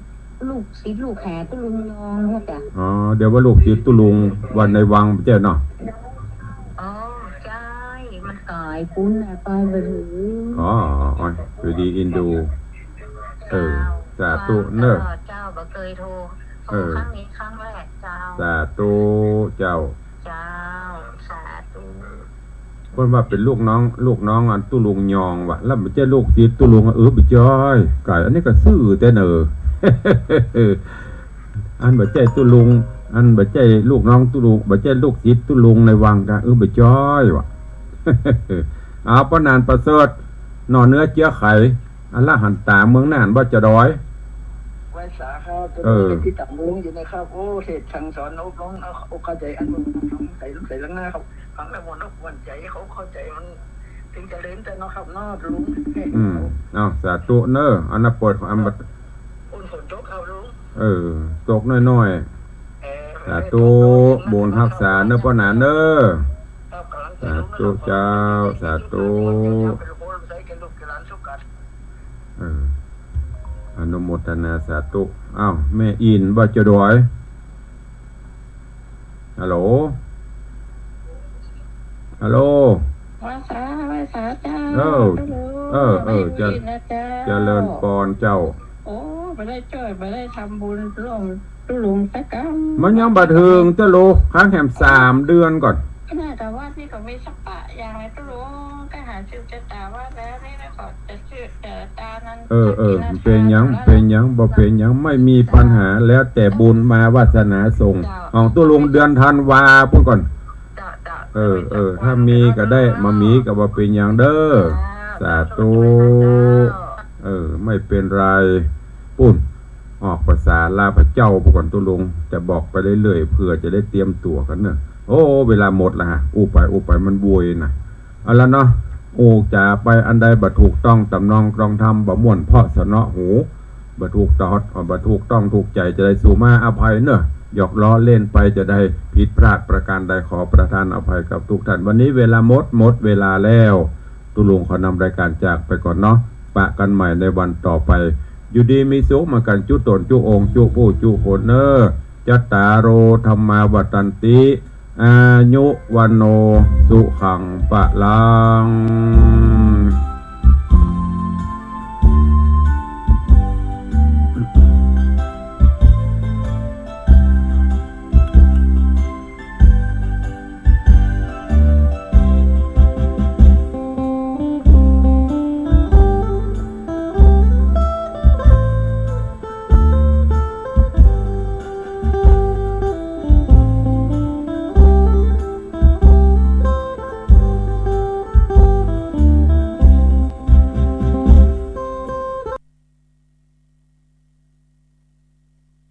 ลูกศิษย์ลูกหาตุ๊ลุงยองเพียงแต่ อ๋อ เดี๋ยวว่าลูกศิษย์ตุ๊ลุงวัดในวังเจ้าเนาะ อ๋อ ใจ้ มันก๋ายปุ้นน่ะ ไปบ่หื้อ อ๋อ อ๋อ อ๋อ อยู่ดีอินดู เออ เจ้า สาธุเน่อ เจ้า บ่เกยโทร เออ ครั้งนี้ครั้งแรกเจ้า สาธุเจ้า เจ้า สาธุ เปิ้นว่าเป๋นลูกน้อง ลูกน้องอันตุ๊ลุงยองว่ะ แล้วบ่ใจ้ลูกศิษย์ตุ๊ลุง เออ บ่ใจ้ ก๋ายอันนี้ก็ซื่อแต๊เน่อ อันบ่ใจ้ตุ๊ลุง อันบ่ใจ้ลูกน้องตุ๊ลุง บ่ใจ้ลูกศิษย์ตุ๊ลุงในวังกา เออ บ่ใจ้ว่ะ เอา ป้อหนานประเสริฐ หน่อเนื้อเจี๊ยะไข อรหันต๋าเมืองน่านบ่าจะดอย ไหว้สาครับ เออ ที่ต๋ามลุงอยู่นะครับ โอ้ เทศน์สั่งสอนอบรมเอาอกเข้าใจ๋ อันใส่ใส่ลังหน้าครับ ฟังแล้วม่วนอกม่วนใจ๋ เขาเข้าใจ๋มัน ถึงจะเรียนแต่เนาะครับเนาะลุง อืม เอา สาธุเน่อ อันน่ะเปิดของอันบัด ฝน ฝนตกครับลุง เออ ตกน้อยๆ เออ สาธุ บุญฮักษาเน่อป้อหนานเน่อ ครับ กำลังใจลุงนะครับ สาธุเจ้า สาธุ เออ อนุโมทนาสาธุ อ้าว แม่อินบ่าจะดอย ฮัลโหล ฮัลโหล ไหว้สา ไหว้สาเจ้า เออ ฮัลโหล เออ เออ ได้ยินนะเจ้า เจริญปอนเจ้า โอ้ บ่ได้จ้อย บ่ได้ทำบุญร่วมตุ๊ลุงสักกำ มันยังบ่เถิงเตื้อลูก ค้างแหมสามเดือนก่อน ขนาดแต่ว่านี่ก็มีสักปะอย่างเลยตุ๊ลุง ก็หาสืบจะต๋าว่าแล้วนี่นะ ก็จะสืบจะต๋านั้น เออ เออ จะมีราคา เป๋นหยัง เป๋นหยัง บ่เป๋นหยัง ไม่มีปัญหา แล้วแต่บุญมาวาสนาส่ง เจ้า ของตุ๊ลุงเดือนธันวาพู้นก่อน เจ้า เจ้า เออ เออ ถ้ามีก็ได้ บ่มีก็บ่เป๋นหยังเด้อ เจ้า สาธุ เจ้า เออ ไม่เป็นไร ปู้น ออกภาษาลาวพระเจ้าพู้นก่อนตุ๊ลุง จะบอกไปเรื่อยๆ เผื่อจะได้เตรียมตั๋วกั๋นเน่อ โอ้ เวลาหมดละฮะ อู้ไป อู้ไป มันโวยน่ะ เอาละเนาะ อู้จ๋าไปอันใดบ่ถูกต้องต๋ามนองครองธรรม บ่ม่วนเพราะเสนาะหู บ่ถูกตอด บ่ถูกต้องถูกใจ๋จะได้สูมาอภัยเน่อ หยอกล้อเล่นไปจะได้ผิดพลาดประการใดขอประทานอภัยกับทุกท่าน วันนี้เวลาหมด หมดเวลาแล้ว ตุ๊ลุงขอนำรายการจากไปก่อนเนาะ ปะกั๋นใหม่ในวันต่อไป อยู่ดีมีสุขมากั๋นจุ๊ต๋นจุ๊องค์จุ๊ผู้จุ๊คนเน่อ จัตตาโร ธัมมา วัฑฒันติ อายุ วัณโณ สุขัง พลัง